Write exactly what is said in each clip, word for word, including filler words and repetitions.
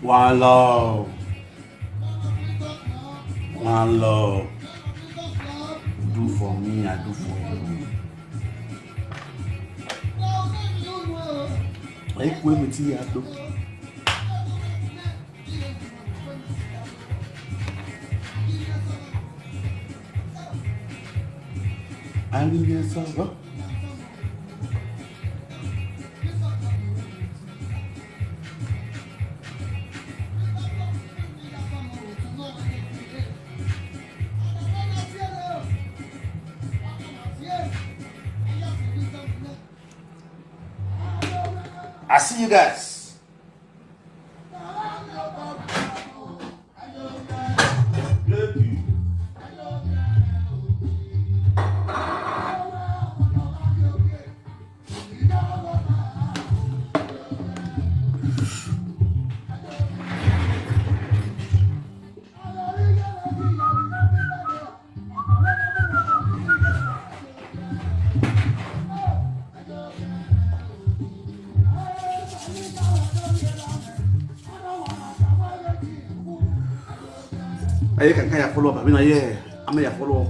One love. One love. Do for me, I do for you. Ekwe mi ti ya do. I will get some. I see you guys. Aye, can can ya follow up? I mean, yeah, I'm ya follow up.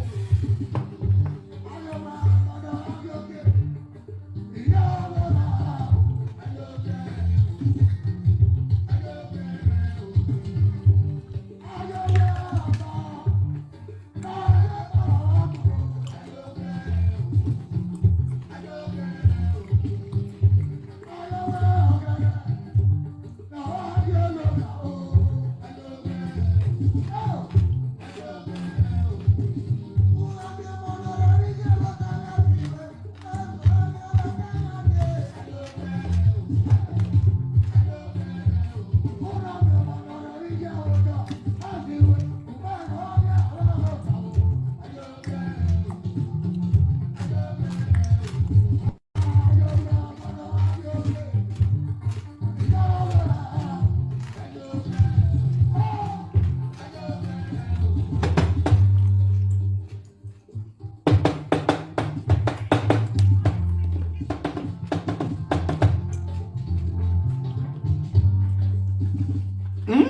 Hmm?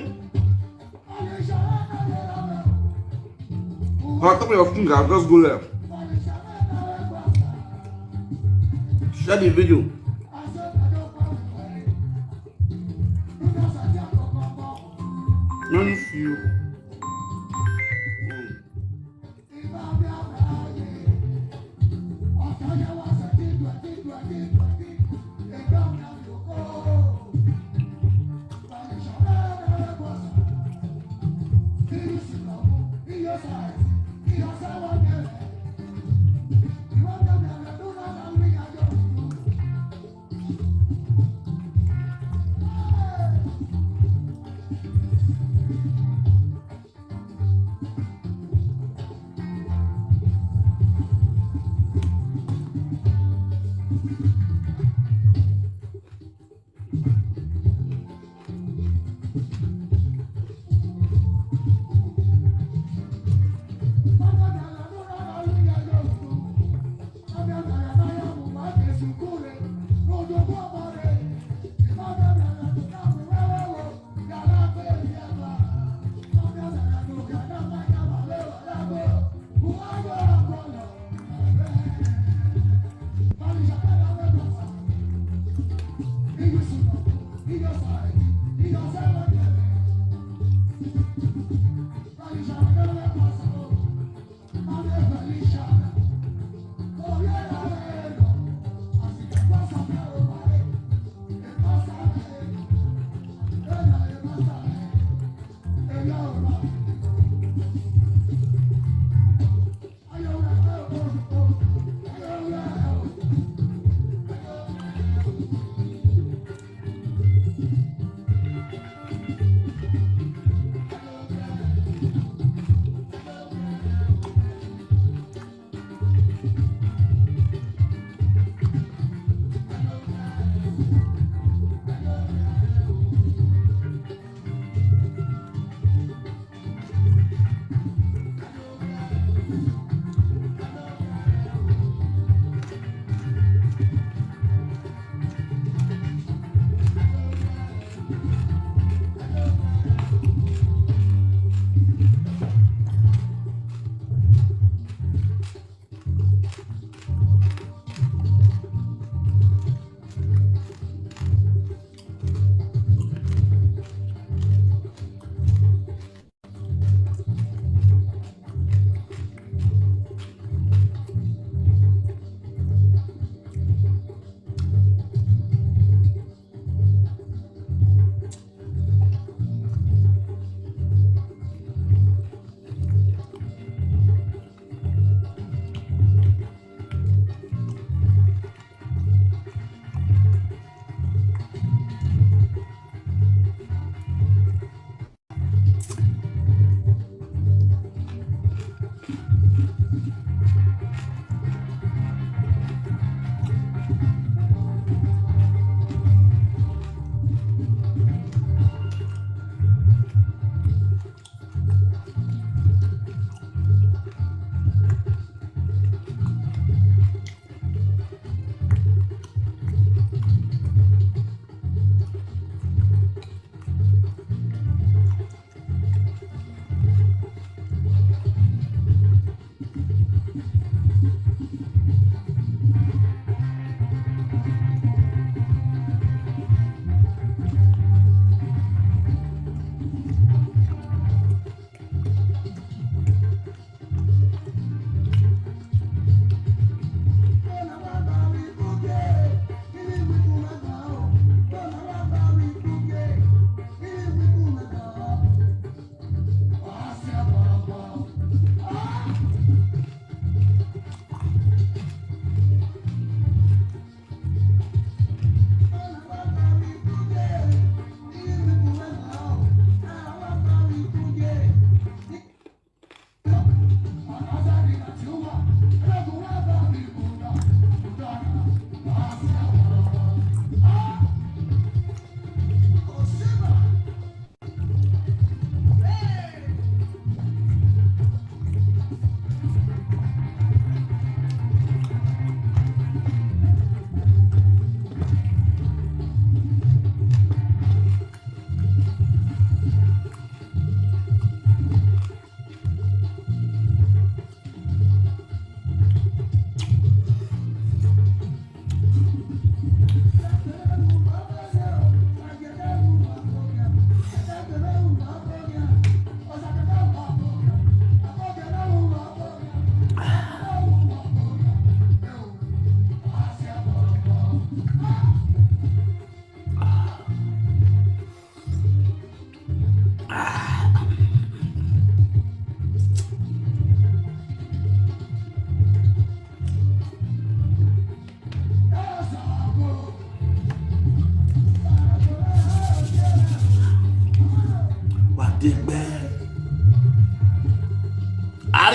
How come your finger just go left? Share the video. Let me see you. Hmm.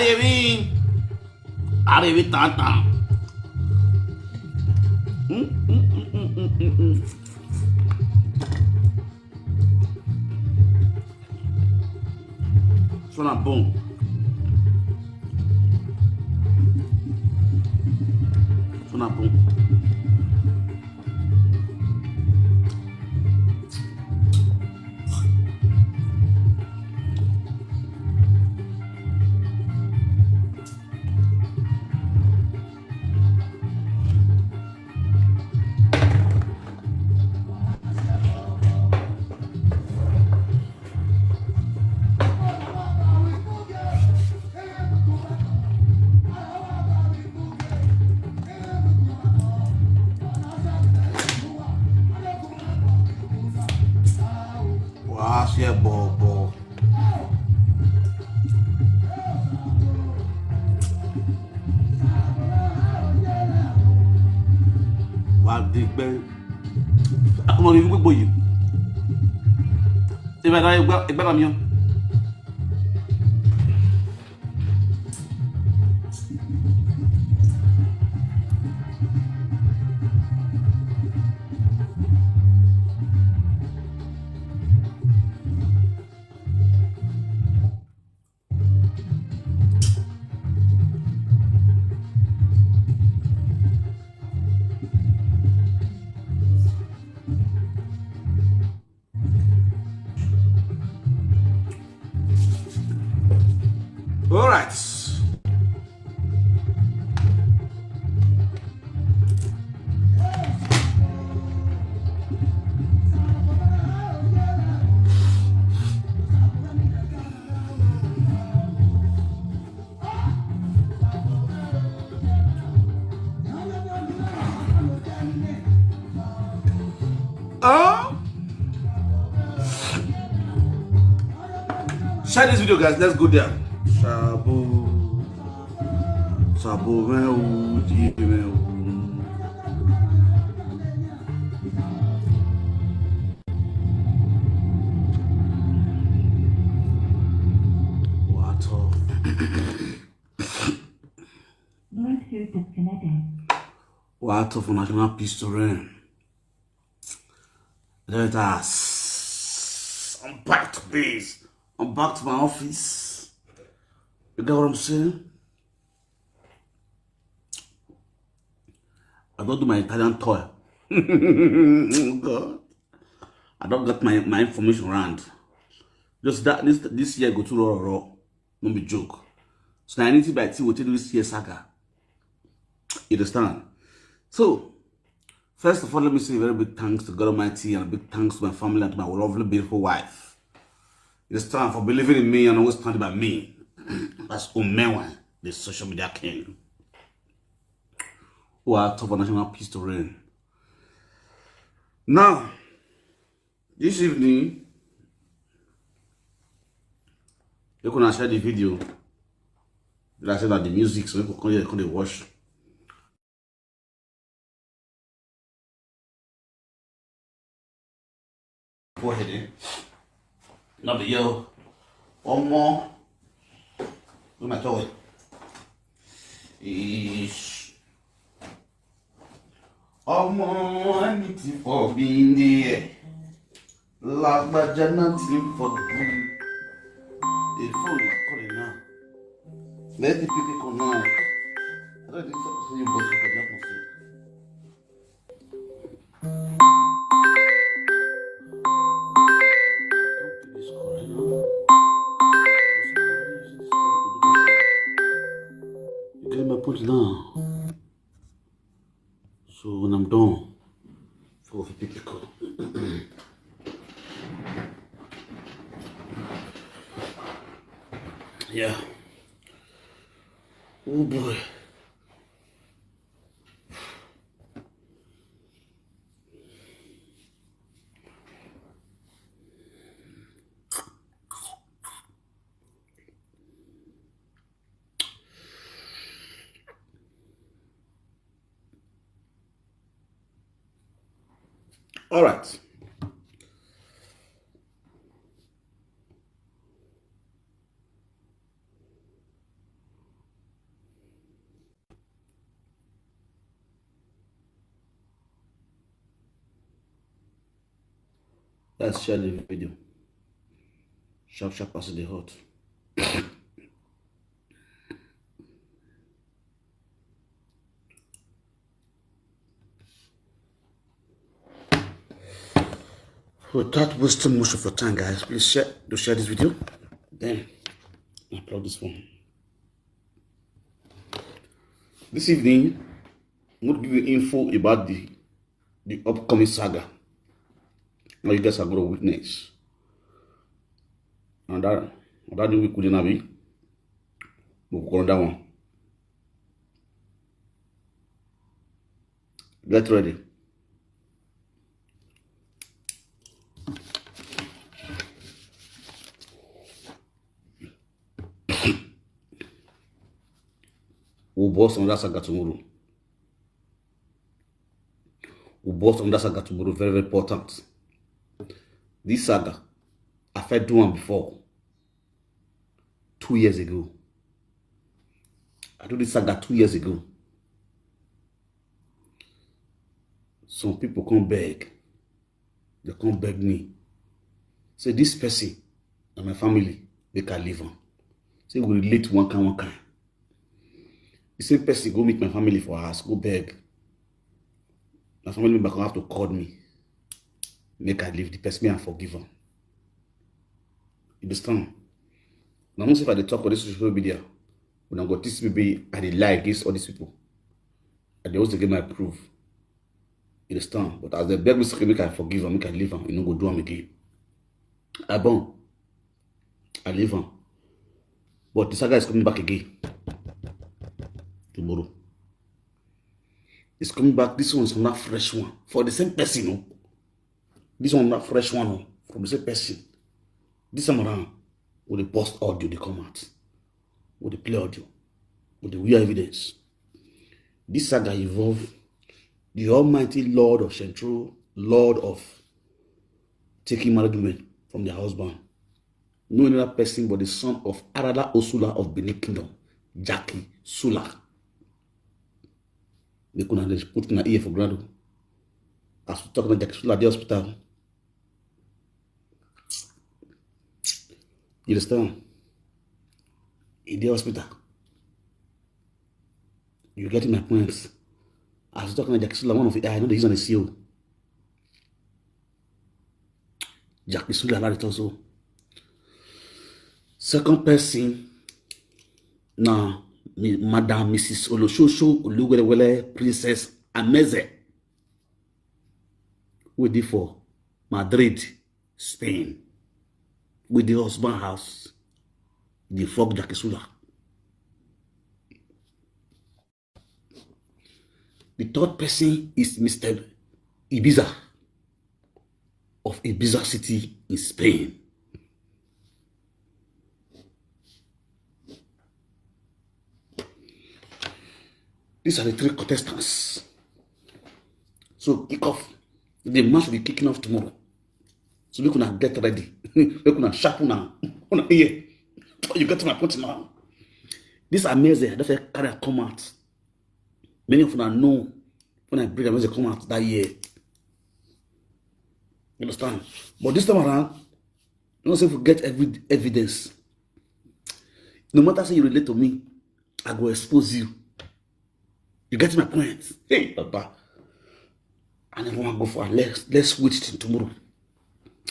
Arevin. Arevin tata. Mm, mm, mm, mm, mm, mm, mm. Sona bon. Sona bon. Wàá ṣe bọ̀bọ̀. Wàá di pé ọmọ mi gbogbo yìí. Ṣé ìgbà ìgbà ìgbà mi yàn? All right. Huh? Share this video, guys. Let's go there. Sabo. Sabo, man, oh, G P, man, oh. Water. Bluetooth disconnected. Water for national peace to reign. Let us. I'm back to base. I'm back to my office. You get what I'm saying? I don't do my Italian tour. God. I don't get my, my information round. Just that this this year go too raw raw. No be joke. So na anything by thing we take this year saga. You understand? So first of all, let me say a very big thanks to God Almighty and a big thanks to my family and to my lovely, beautiful wife. You understand, for believing in me and always standing by me. That's Umewa, the social media king. Who are tough for national peace to reign. Now, this evening, you gonna share the video. Like I said, that the music, so people come here, come dey watch. Go ahead, eh? Not the yo. One more. Where my towel? Ish. Omo, anything for being there. Lagbaja, nothing for doing. The phone is calling now. Let the people come now. I don't think so. So you must be not must. You get my point now. So when I'm done, for fifty people. Yeah. Oh boy. All right. Let's share the video. Sharp, sharp as the hot. Without wasting much of your time, guys, please share to share this video. Then upload this one. This evening, I'm going to give you info about the the upcoming saga. Now you guys are going to witness. And that that new week we didn't have it. We'll go on that one. Get ready. We'll boss on that saga tomorrow. We'll boss on that saga tomorrow. Very, very important. This saga, I felt do one before. Two years ago. I do this saga two years ago. Some people come beg. They come beg me. Say this person and my family, they can live on. Say we relate one kind, one kind. The same person go meet my family for us, go beg. My family member come have to call me. Make I leave the person and forgive him. You understand? Now, most if I dey talk on this social media, when I got this baby, I dey lie against all these people. I dey always dey get my proof. You understand? But as they beg me, say make I forgive him, make I leave him, you know, go do him again. I born. I leave him. But this guy is coming back again tomorrow. It's coming back. This one is not fresh one. For the same person, no? This one not fresh one, no? From the same person. This time around, with the post audio, they come out. With the play audio. With the real evidence. This saga involve the almighty Lord of Central, Lord of taking married women from their husband. No another person but the son of Arada Osula of Benin Kingdom, Jackie Sula. They could have put in an ear for ground. As we talk about Jackie Sula, the hospital. You understand? In the hospital. You get my point. As we talk about Jackie Sula, one of the I know they use on the C E O. Jackie Sula, like it also. Second person, now, Madam Missus Oloshosho Oluwelewele Princess Ameze. We did for Madrid, Spain. With the husband house, the fuck Jackie Sula. The third person is Mister Ibiza of Ibiza City in Spain. These are the three contestants. So kick off. The match will be kicking off tomorrow. So make una get ready. Make una sharp una una ear. You get my point now. This Ameze, I don't feel carry come out. Many of una know when I bring Ameze come out that year. You understand? But this time around, you know, say if we get every evidence, no matter say you relate to me, I go expose you. You get my point? Hey, Baba. I never want to go for let's let's wait till tomorrow.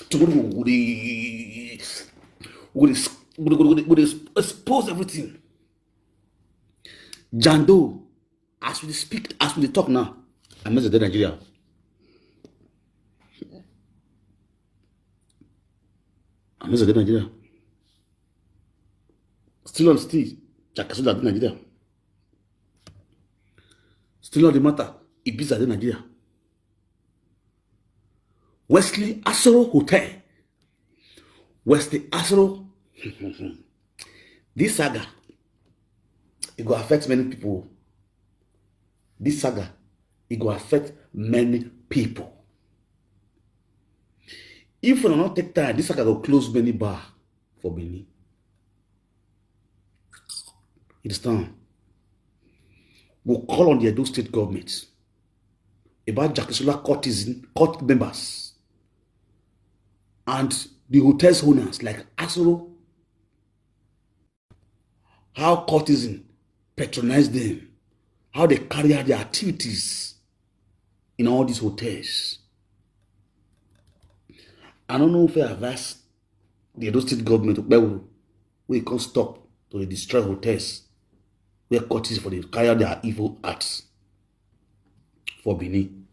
Tomorrow we will we will expose everything. Jando, as we speak, as we talk now, I miss the Nigeria. I miss the Nigeria. Still on still, Jakasuda de Nigeria. Still on the matter, Ibiza de Nigeria. Wesley Asoro Hotel. Wesley Asoro. This saga, it go affect many people. This saga, it go affect many people. If we not take time, this saga go close many bar for Benin. It is time. We'll call on the Edo State government about Jakisula courtesan, court members. And the hotels owners like Asoro, how courtesan patronize them, how they carry out their activities in all these hotels. I don't know if I advise the Edo State government to pay, we can stop to dey destroy hotels where courtesan for the carry out their evil acts for Benin.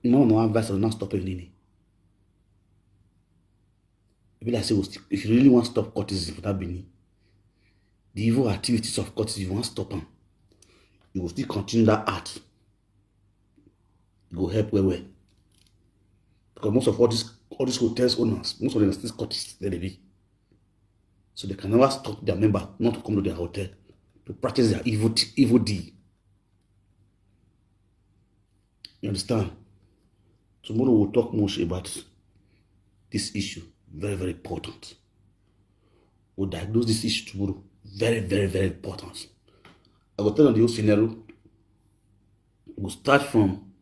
No, no advice on not stopping any. If like say we still, if you really want to stop courtesan for that Benin, the evil activities of courtesan, you want to stop them, you will still continue that art. It will help well well. Because most of all these all these hotels owners, most of them are still courtesan, they dey be. So they can never stop their member not to come to their hotel to practice their evil evil deed. You understand? Tomorrow we'll talk much about this issue. Very, very important. We'll diagnose this issue tomorrow. Very, very, very important. I will tell you the whole scenario. We'll start from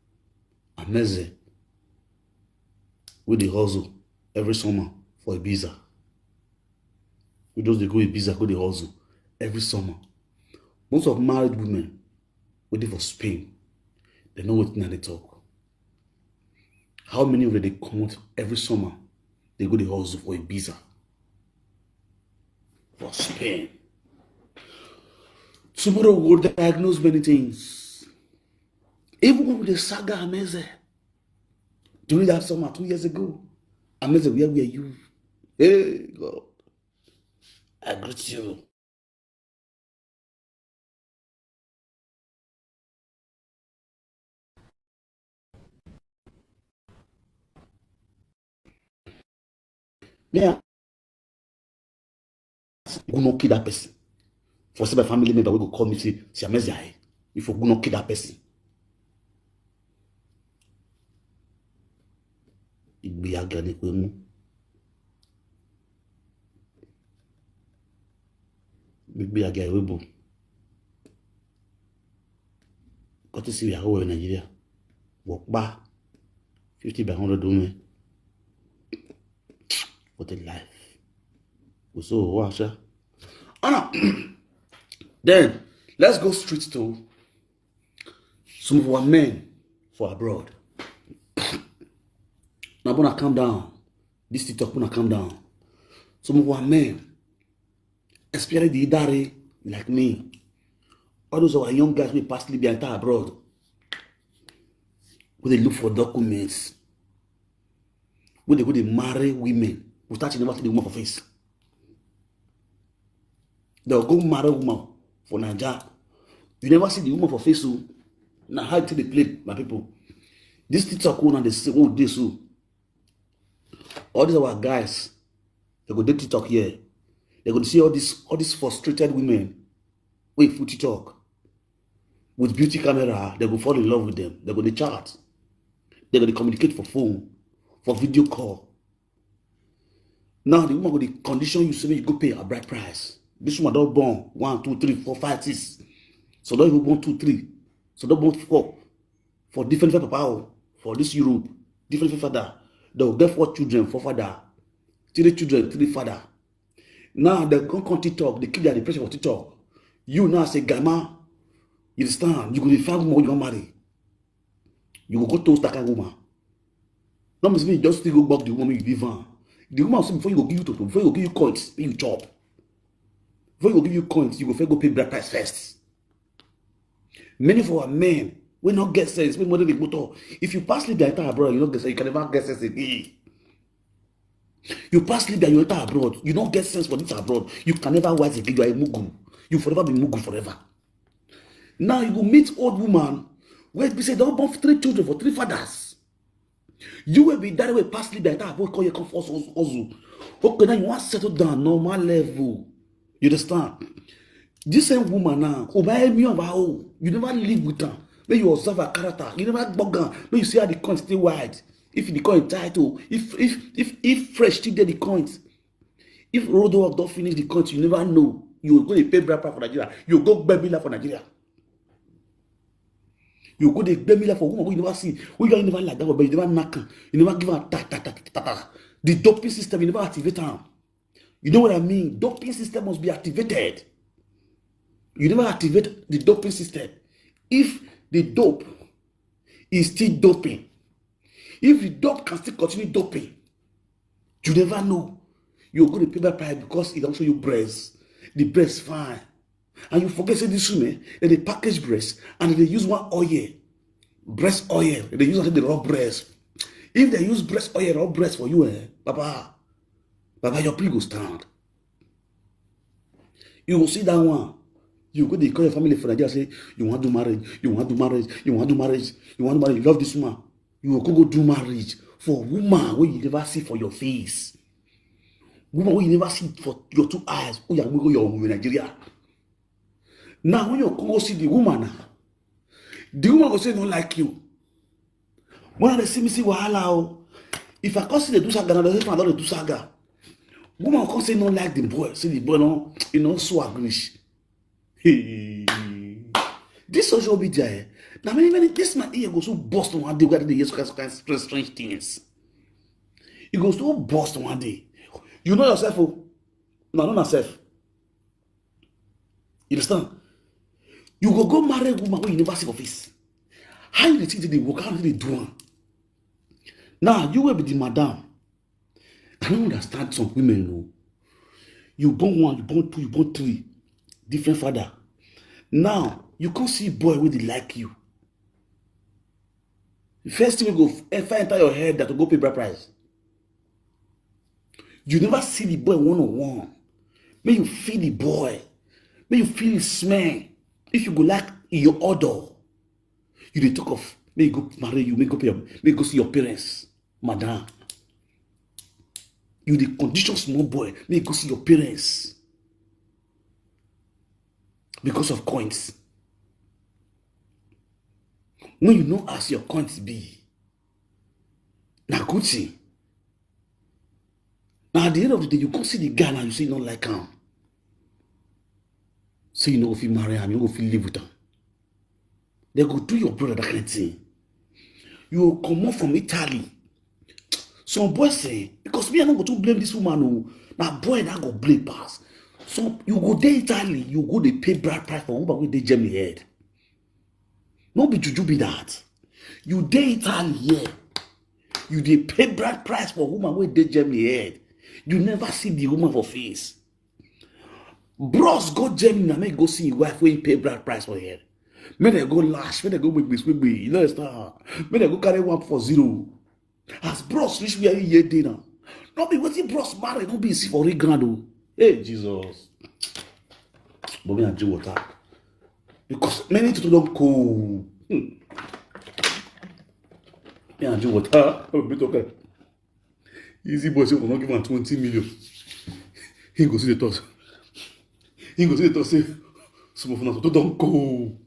Ameze, where they hustle every summer for Ibiza. We just they go Ibiza, go the hustle every summer. Most of married women waiting for Spain, they know what they talk. How many of them they come out every summer? They go the hustle for Ibiza, for Spain. Tomorrow we'll diagnose many things. Even with the saga Ameze, during that summer two years ago, Ameze, where were you? Hey God, I greet you. Me, I go no kill that person. For say my family member, we go call me say, say Ameze, I. If we go no kill that person, igbe ya gani kwe mu. Igbe ya gani webo. Got to see we are over in Nigeria. Work bar fifty by hundred women. What a life. We so washa. Anna. Then let's go straight to some of our men for abroad. Now, wanna calm down. This TikTok wanna calm down. Some of our men, especially the Idare like me, all those our young guys we pass Libya and abroad, we they look for documents. We they go they marry women. We start to never see the woman for face. They'll go marry woman for Nigeria. You never see the woman for face. So now how do they play, my people? This TikTok one and the same one this so. All these our guys, they go they TikTok here. They go to see all these all these frustrated women. Wait for TikTok. With beauty camera, they go fall in love with them. They go to chat. They go to communicate for phone, for video call. Now the woman go to condition you so you go pay a bright price. This woman don't born one, two, three, four, five, six. So don't even born two, three. So don't born four. For different papa, oh, for this Europe, different father. They'll get four children, four father, three children, three father. Now they come come TikTok, they keep their depression for TikTok. You now say, Gama, you understand? You go to find woman you marry. You go go toast that kind of woman. Not me just still go back the woman you give her. The woman say before you go give you to before you go give you coins, you chop. Before you go give you coins, you go first go pay bride price first. Many of our men, we not get sense. We more than the motor. If you pass Libya enter abroad, you don't get sense. You can never get sense again. You pass Libya, you enter abroad. You don't get sense for this abroad. You can never wise again. You are a mugu. You forever be mugu forever. Now you go meet old woman where be say they born three children for three fathers. You will be that way pass Libya enter abroad call you come force ozu. Okay, now you want to settle down normal level. You understand? This same woman now, Oba Emi of her own, you never live with her. When you observe her character, you never bug her. When you see how the coin stay wide, if the coin tight, oh, if if if if fresh still there the coins, if road work don't finish the coins, you never know. You go dey pay bride price for Nigeria. You go gbebila for Nigeria. You go dey gbemi like for woman wey you never see, wey you never like that one, but you never knack am, you never give am ta ta ta ta ta ta. The doping system, you never activate am. You know what I mean? Doping system must be activated. You never activate the doping system. If the dope is still doping, if the dope can still continue doping, you never know. You go dey pay that price because it don show you breast. The breast fine. And you forget say this women, dem dey package breast and dem dey use one oil, breast oil. Dem dey use am take dey rub breast. If dem use breast oil rub breast for you, eh, baba, baba, your pee go stand. You go see that one. You go dey call your family for Nigeria, say you wan do marriage, you wan do marriage, you wan do marriage, you wan do marriage. You love this woman. You go go do marriage for woman wey you never see for your face. Woman wey you never see for your two eyes. Oh yeah, we go your home in Nigeria. Now when you go see the woman now, the woman go say no like you. When they see me see wahala o. If I come see dey do saga, na the husband don dey do saga. Woman come say no like the boy, say the boy no, e no swag reach. Hey. This social media, eh? Now many many this my ear go so burst one day where they hear some kind strange strange things. E go so burst one day. You know yourself, oh. No, not myself. You understand? You go go marry a woman wey you never see for face. How you dey think say dey work? How you dey do am? Now you wey be the madam. I no understand some women o. You born one, you born two, you born three, different father. Now you come see boy wey dey like you. The first thing wey go ever enter your head that to go pay bride price. You never see the boy one on one. Make you feel the boy. Make you feel his smell. If you go like your odor, you dey talk of make you go marry you, make you go pay your, make you go see your parents, madam. You dey condition small boy, make you go see your parents because of coins. When you know as your coins be, na good thing. Now at the end of the day, you come see the guy now, you say you don't like him. Say you no go fit marry am, you no go fit live with am. They go do your brother that kind of thing. You go comot from Italy. Some boys say, because me, I no go too blame this woman o. Na boy na go blame pass. So you go dey Italy, you go dey pay bride price for woman wey dey Germany head. No be juju be that. You dey Italy here. You dey pay bride price for woman wey dey Germany head. You never see the woman for face. Bros go Germany na make go see him wife wey pay bride price for here. Make dem go lash, make dem go gbegbe gbegbe. You know start. Make dem go carry one for zero. As bros reach where he dey now. No be wetin bros marry, no be see for real ground o. Hey Jesus. But me and drink water. Because many people don cold. Hmm. Me and drink water. Oh, be okay. Easy boy say we no give am twenty million. He go see the thought. He go see the thought say some of una to don cold.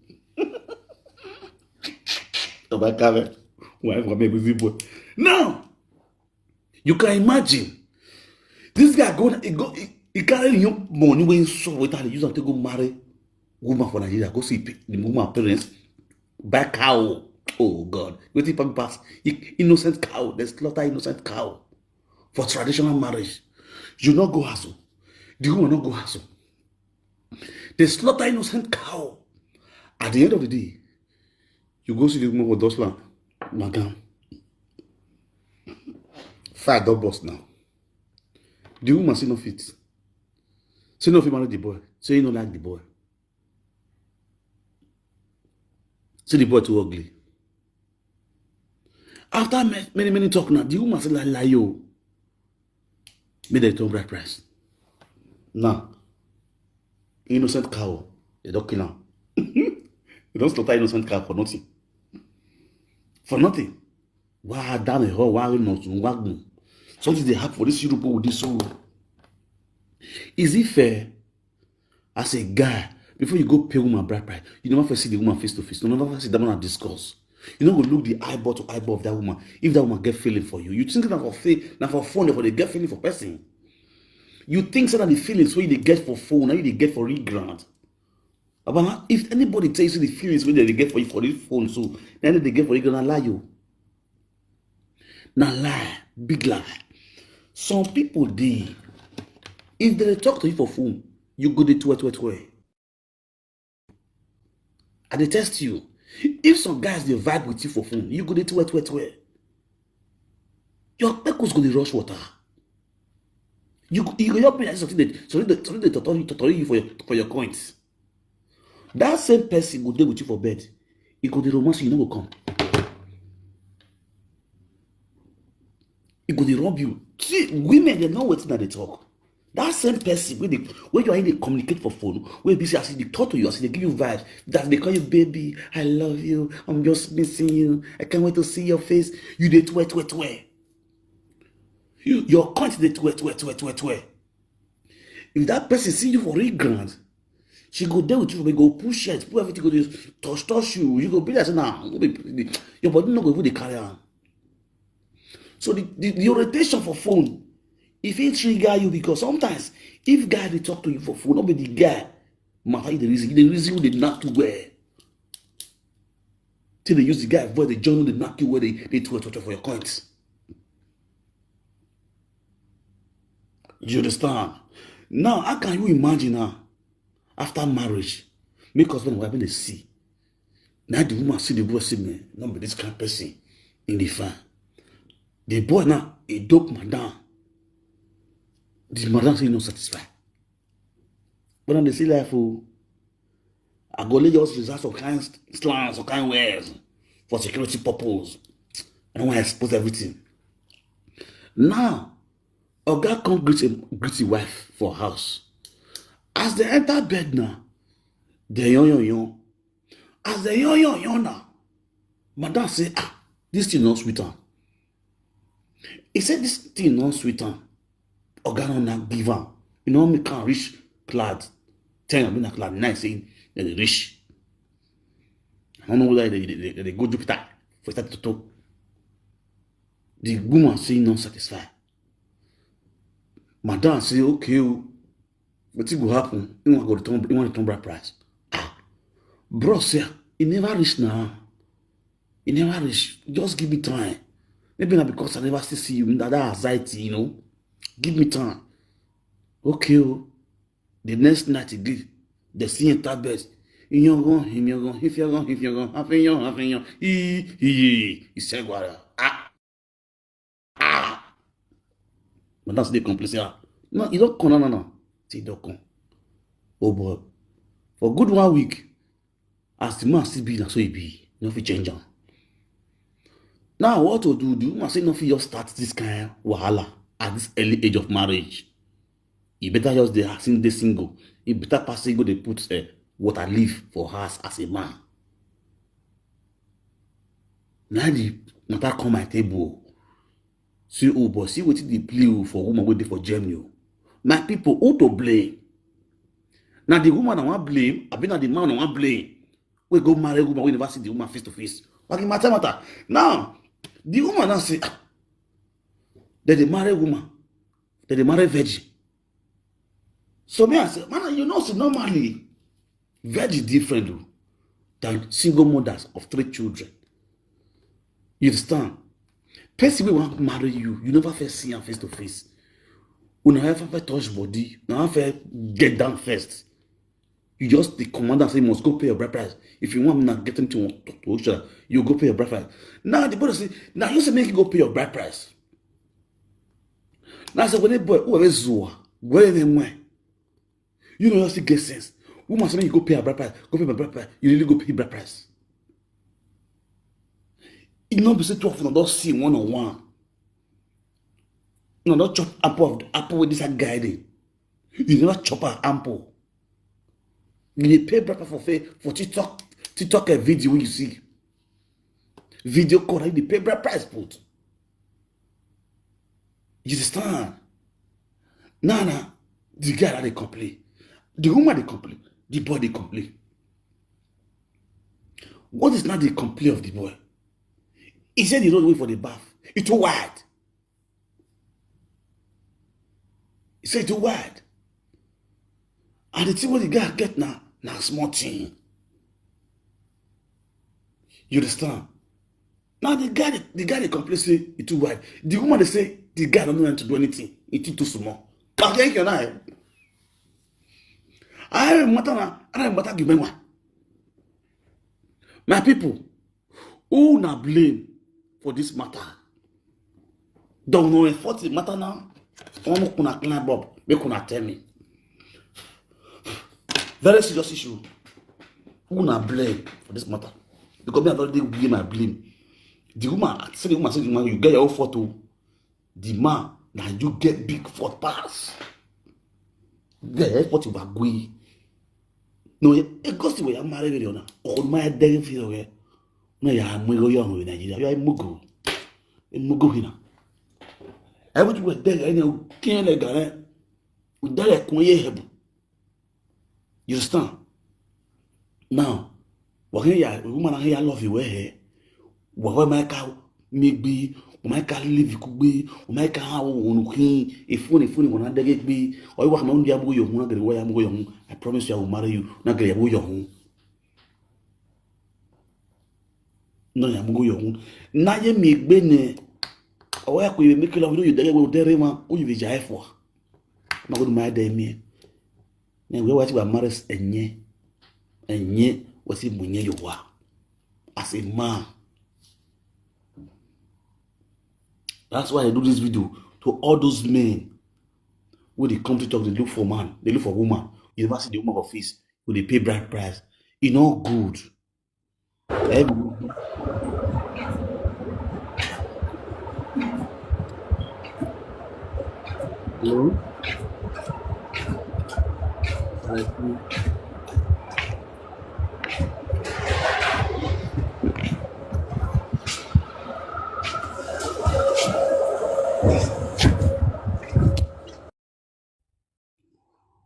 Oba Kame, why for me easy boy? Now, you can imagine this guy go, he go, he, he carry your money wey he saw with her, use am take go marry woman for Nigeria, go see the woman parents, buy cow. Oh God, wetin pass? Innocent cow, they slaughter innocent cow for traditional marriage. You no go house o. The woman no go house o. They slaughter innocent cow. At the end of the day, you go see the woman for Dutchland, Magam. Fire don burst now. The woman say no fit. Say no fit marry the boy. Say he no like the boy. Say the boy too ugly. After many many talk now, the woman say lie lie yo. Make dem turn bride price. Now, innocent cow, they don kill am. They don slaughter innocent cow for nothing. For nothing. Why damn a hole? Why not? Something dey happen for this Europe with this soul. Is it fair? As a guy, before you go pay woman bride price, you never first see the woman face to face. You never first sit down and discuss. You no go look the eyeball to eyeball of that woman. If that woman get feeling for you, you think na for fake, na for phone, for dey get feeling for person. You think say na the feelings wey you dey get for phone, na you dey get for real ground. Baba, if anybody tells you the feelings wey dem dey get for you for this phone, so then they get for you, gonna lie you. Na lie, big lie. Some people dey, if they dey talk to you for phone, you go dey twe twe twe. I dey test you. If some guys dey vibe with you for phone, you go dey twe twe twe. Your kpekus go dey rush water. You go, you go just be like something dey, something dey, something dey totori, totori you for your, for your coins. That same person go dey with you for bed. He go dey romance you, you no go come. He go dey rub you. See, women, they know wetin I dey talk. That same person wey dey, wey you are in dey communicate for phone, wey be say as he dey talk to you, as he dey give you vibes, that dey call you baby, I love you, I'm just missing you, I can't wait to see your face. You dey twe twe twe. You, your coins dey twe twe twe twe twe. If that person see you for real ground, she go dey with you, go push shirt, put everything, go dey touch touch you. You go be like say na, no be, your body no go even dey carry am. So the, the, the orientation for phone, e fit trigger you, because sometimes if guy dey talk to you for phone, no be the guy matter you dey reason, you dey reason who dey knack you well. Till they use the guy voice, they join the knack you where they, they twe twe twe for your coins. You understand? Now, how can you imagine now? After marriage, make husband and wife dey see. Now the woman see the boy, say, man, no be this kind person in the farm. The boy now, he dope madam. The madam say no satisfy. But now they see life, oh, I go let just reserve some kind slangs, some kind words for security purpose. I don't want to expose everything. Now, oga come greet him, greet his wife for house. As they enter bed now, they yon yon yon. As they yon yon yon now, madam say, ah, this thing no sweet am. He said this thing no sweet am. Oga no na give am. You know me can reach clad ten, I mean na clad nine, say they dey reach. I don't know whether they, they, they, they go Jupiter for that toto. The woman say no satisfy. Madam say, okay, oh, wetin go happen? He wan go return, he wan return bride price. Ah, bro say, e never reach now. E never reach. Just give me time. Maybe na because I never still see you. That, that anxiety, you know. Give me time. Okay, oh. The next night again, they see enter bed. Iyangan, iyangan, ifyangan, ifyangan, afiyan, afiyan, i, i, i, isegwara. Ah, ah. Madam still dey complain say, ah, no, e don come now, now, now. Say e don come. Oh boy, for good one week, as the man still be, na so e be. You no fit change am. Now, what to do? The woman say no fit just start this kind wahala at this early age of marriage. E better just dey, since dey single. E better pass say go dey put, eh, water leaf for house as a man. Now the matter come my table. See, oh boy, see wetin dey play, oh, for woman wey dey for Germany, oh. My people, who to blame? Na the woman I wan blame, abi na the man I wan blame? We go marry woman, we never see the woman face to face. Wagi matter matter. Now, the woman now say, ah, they dey marry woman, they dey marry virgin. So me, I say, man, you know, so normally, virgin different, oh, than single mothers of three children. You understand? Person wey wan marry you, you never first see am face to face. Una ever first touch body, una first get down first. You just dey command am say you must go pay your bride price. If you want na get him to, to, to, you go pay your bride price. Now the brother say, now you say make you go pay your bride price. Now I say, when a boy, who ever zua, where they went? You know, you still get sense. Woman say make you go pay her bride price, go pay my bride price. You really go pay bride price. E no be say two of una don see one on one. No, don chop apple of the apple with this guy dey. You never chop an apple. You dey pay bride price for fa-, for TikTok, TikTok, eh, video wey you see. Video call, you dey pay bride price put. You understand? Now, now, the guy that dey complain, the woman dey complain, the boy dey complain. What is now the complaint of the boy? He said the road way for the bath, it's too wide. He said too wide. And the thing wey the guy get now, Na small thing. You understand? Now the guy, the guy dey complain say e too wide. The woman dey say the guy don't know him to do anything. E too too small. Ka ke ke na. I matter na, I matter give me one. My people, who na blame for this matter? Don't know if what the matter now. One kuna climb up, make una tell me. Very serious issue. Who na blame for this matter? Because me, I don't dey blame, I blame. The woman, I say the woman, say the woman, you get your own photo. The man, now you get big foot pass. The airport you are going. No, e gosi we ya marry with you now. Oh my, there you feel okay. No, ya mo go young with Nigeria. You are mugu. E mugu hina. Everything we there, you know, can't let go. There, kun ye hebu. You understand? Now, wakati ya woman na ya love you eh. Wakati maika migbi, maika live kugbi, maika hawo unukin, ifuni ifuni wana dege gbi. Oyi wakati undi abu yo hun, na gere wa ya abu yo hun. I promise you I will marry you. Na gere abu yo hun. No ya abu yo hun. Na ye migbe ne. Owa ya ku ibe make love you dege wo dere ma, o you be jai for. Ma go do my day me. Ne we wa ti ba marriage enye. Enye, what if munye you wa? As a man. That's why I do this video to all those men wey dey come to talk, dey look for man, dey look for woman. You never see the woman for face, wey dey pay bride price. E no good. Every Hello? Alright, cool.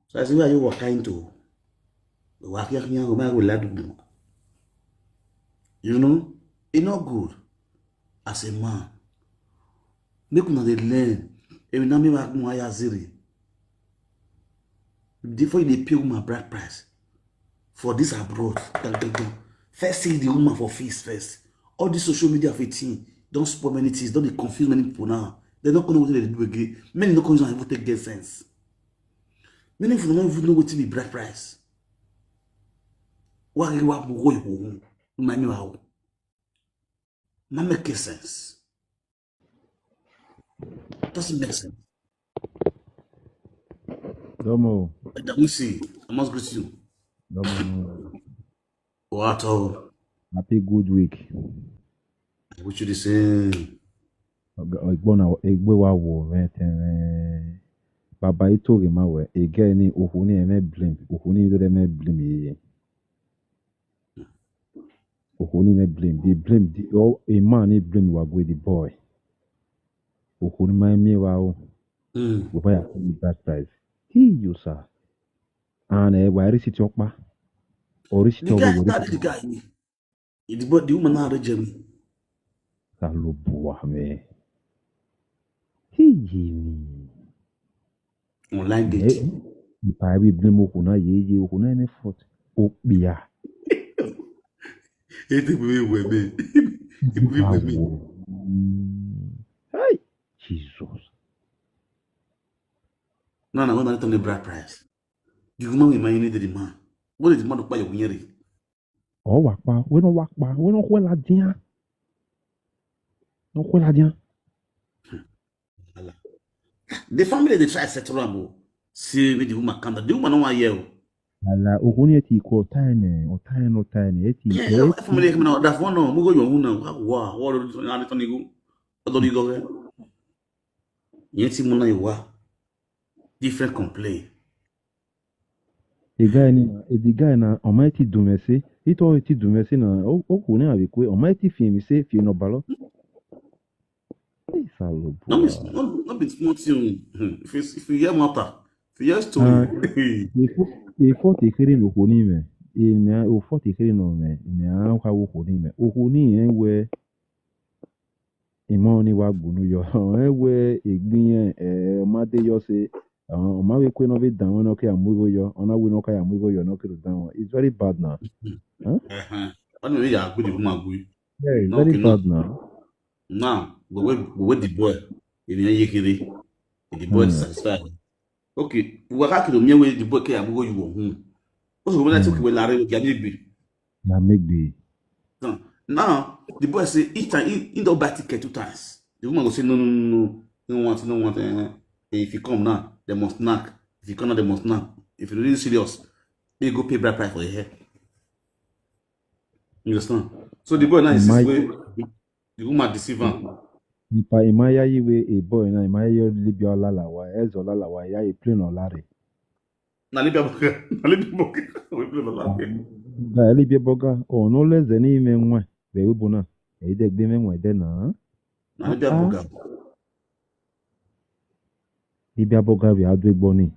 So I say, where are you walking to? Walking here, go back with that. You know, e no good as a man. Make una dey learn. Ebi na me wa mo aya ziri. Before you dey pay woman bride price for this abroad, gan, gan, gan. First see the woman for face first. All this social media for thing don spoil many things, don dey confuse many people now. They no come know wetin they dey do again. Many no come use am even take get sense. Many people no even know wetin be bride price. Wa ge wa mo go yo. My me wa. Not make sense. Doesn't make sense. Domo. Damusi, I must greet you. Domo. What all? Happy good week. I wish you the same. Oga, Igbo na, Igbo wa wo, ve, te, ve. Baba ito ge ma we, ege ni, ohu ni eme blame, ohu ni eme blame ye. Ohu ni me blame, they blame, the, oh, a man, he blame wa go the boy. Ohu ni my me wa o. Mm. Go buy a bride price. He you, sir. And eh, why is it your pa? Or is it The your guy, way? That the guy, the, boy, the woman now reject me. Salobo wa me. He ye me. Online dating. If I be blame ohu na ye ye, ohu na any fault. O bia. Ete we we me. Ete we we me. Hey, Jesus. No, no, when I turn the bride price, the woman will marry the man. What is the man to buy your winery? Ọ wa pa, we no wa pa, we no hwe la dia. No hwe la dia. Ala. The family dey try settle am o. See, make the woman calm down. The woman no wan hear o. Ala, ohu ni eti ko time, o time, o time, eti. Yeah, your family come now. That one no, mo go your own now. Wa, wa, wa, wa, wa, wa, wa, wa. Yẹn ti mú náà wá. Different complain. The guy ni, the guy na, ọmọ eti dùn mí sí. Ito eti dùn mí sí na, o, o kò ní àbí pé, ọmọ eti fi mi sí, fi no balo. Hey, Salobo. No be, no, no be small thing. Hmm. If you, if you hear matter, if you hear story. Ah, ifo, ifo te kere no kò ní me. Emi a, ofo te kere no me. Emi a ka wo kò ní me. O kò ní en we. Imo ni wa gbunu yo. E we egbin e, eh, ọmọdé yo se. Ọ ma wee kwe na ọ bụ down, ọ na ọ ka ya amụgo ya, ọ na-awụ na ọ ka ya amụgo ya, ọ na ọ ka down. It's very bad now. Ọ na-eme ya agụ the woman agụ. Yeah, it's very bad now. Now, we wait, we wait the boy. If you hear kiri, the boy is satisfied. Okay, we got to me where the boy can go you home. Also, when I took away Larry, we can be. Yeah, maybe. Now, the boy say each time he, he don't buy ticket two times. The woman go say no, no, no, no, no want, no want. Eh. If you come now, they must knock. If you come now, they must knock. If you really serious, you go pay bride price for your hair. You understand? So the boy now is way the woman deceive him. Ipa imaya yi we a boy na imaya yi libya lalawa ezo lalawa ya a plane or lare. Na libya boga, na libya boga. We play no lare. Ga libya boga o no leze ni ime nwa we we bona. E de gbe me nwa de na. Na libya boga. Libya boga we adu egbo ni.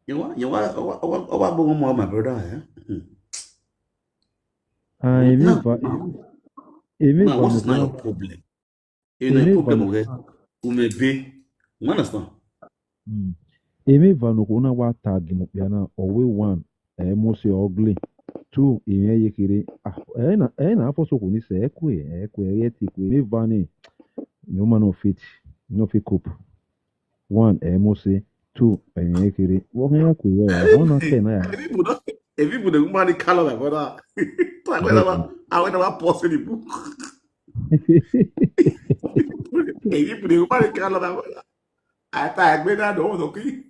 You want, you want, I want, I want, I want my brother, eh? Ah, emi va, emi Now, va what is now no your problem? You know, Emi your problem, va- okay? Umebe. You understand? Mm. Emi va no ko na wa tag mo pia na owe one. Eh, mo se ugly. Two, emi ye kere. Ah, eh na, eh na afo so ko ni se e kwe, e kwe ye ti kwe. Emi va ni. No man no fit, no fit cope. One, eh, mo se. Two, emi ye kere. Wo kan ya kwe ya. Wo na ke na ya. If people don't, if people don't want to call my brother, I will never, I will never post any book. If people don't want to call my brother, I thought I made that door, okay?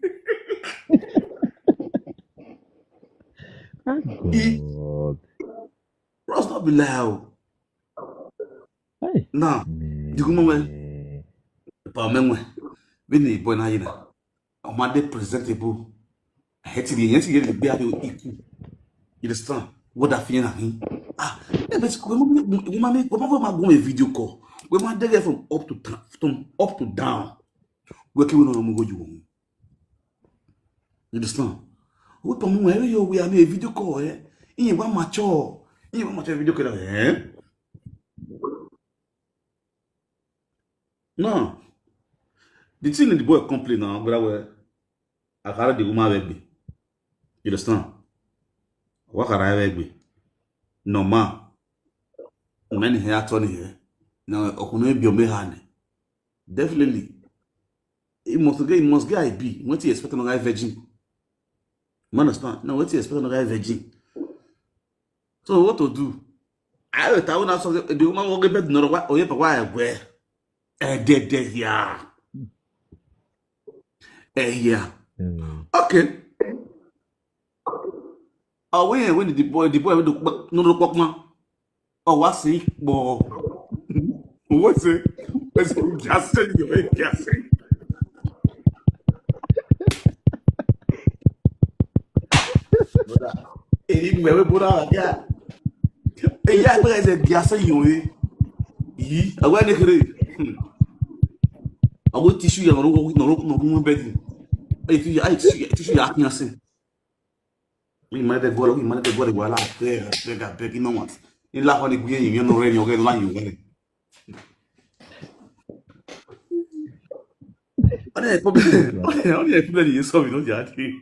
Ah, God. Bros, not be loud. Hey. Now, Man. The woman went, pa menwe. Bini boy na yina. Omade presentable. Heti di yeti yeti be ado iku. You understand? What that feeling at him? Ah, eh, but we ma we ma we ma go a video call. We ma dey there from up to ta- from up to down. We can no go you. You understand? We come we yo we am a video call, eh. In one mature. In one mature video call, eh. No. The thing the boy complain now, but I will I carry the woman with me. You understand? What can I with me? No man. Many hair turn here. Now okuno be me hand. Definitely. He must get he must get I B. What you expect another virgin? Man understand? Now what you expect another virgin? So what to do? I will tell you now something. The woman will get bed no wa oye pa wa egwe. Eh, dead, dead, yeah. Eh, yeah. Mm. Okay. Oh, when when the boy the boy with the no no pokma. Oh, what's he? Bo. What's it? What's it? Just say you ain't guessing. Èyí ni ẹ̀wẹ̀ bó dára díà. Èyí àgbẹ̀rẹ̀ ẹ̀sẹ̀ di asẹ́yìn òye. Yìí, ẹ̀wẹ̀ ní kiri. Àwọn tíṣù yẹn lọ́rọ́ wọ́n lọ́rọ́ lọ́rọ́ wọn bẹ́ẹ̀ ni. Èyí tíṣù yẹn tíṣù yẹn á pín asẹ́. Mi máa dẹ́ gbọ́dọ̀ mi máa dẹ́ gbọ́dọ̀ wà láàbẹ̀ bẹ́ẹ̀ bẹ́ẹ̀ iná wọn. Ńlá wọn ni gbé yìnyín náà rẹ̀ ni ọ̀rẹ́ ńlá yìí wọlé. Only a problem. Only a problem is solving, no jati.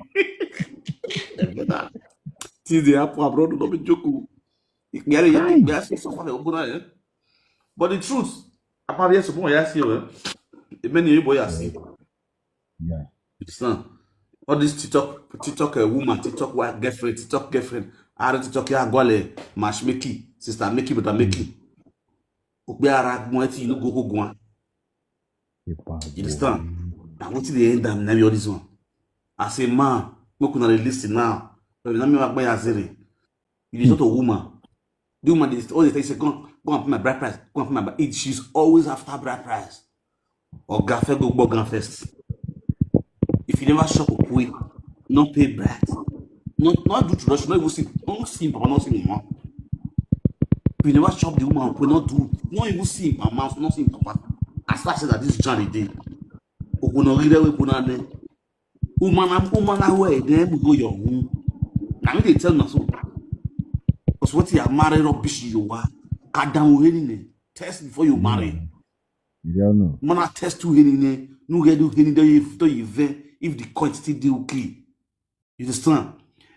Things they happen abroad, no be joke. Yare yare yare so far open eye. But the truth, apart yes mo ya see we. Many boy ya see. Yeah. You understand? All this TikTok, TikTok uh, woman, TikTok wife, girlfriend, TikTok girlfriend, are TikTok ya gwale, matchmaking, sister making, brother making. Okpe ara gbon eti you no go go gwan. Ipa You understand? Na wetin dey end am na be all this one. As a man, make una dey listen now. But na me wa gba ya zere. You dey talk to woman. The woman dey always tell you say go and, go and pay my bride price. Go and pay my bride. It, she's always after bride price. Oga first go gbog am first. If you never chop okwe, no pay bride. No no do introduction, no even see, no see papa, no see mama. If you never chop the woman okwe, no do, no even see mama, no see papa. As I say that this journey dey. Okwe no rire we puna ne. Woman am woman na we dem go your home. Na me dey tell na so. Because what you are married rubbish you are. Kadam we ni ne. Test before you marry. You don't know. Mana test to heni ne. No get do heni do you do you ve. if the coin still dey okay. You understand?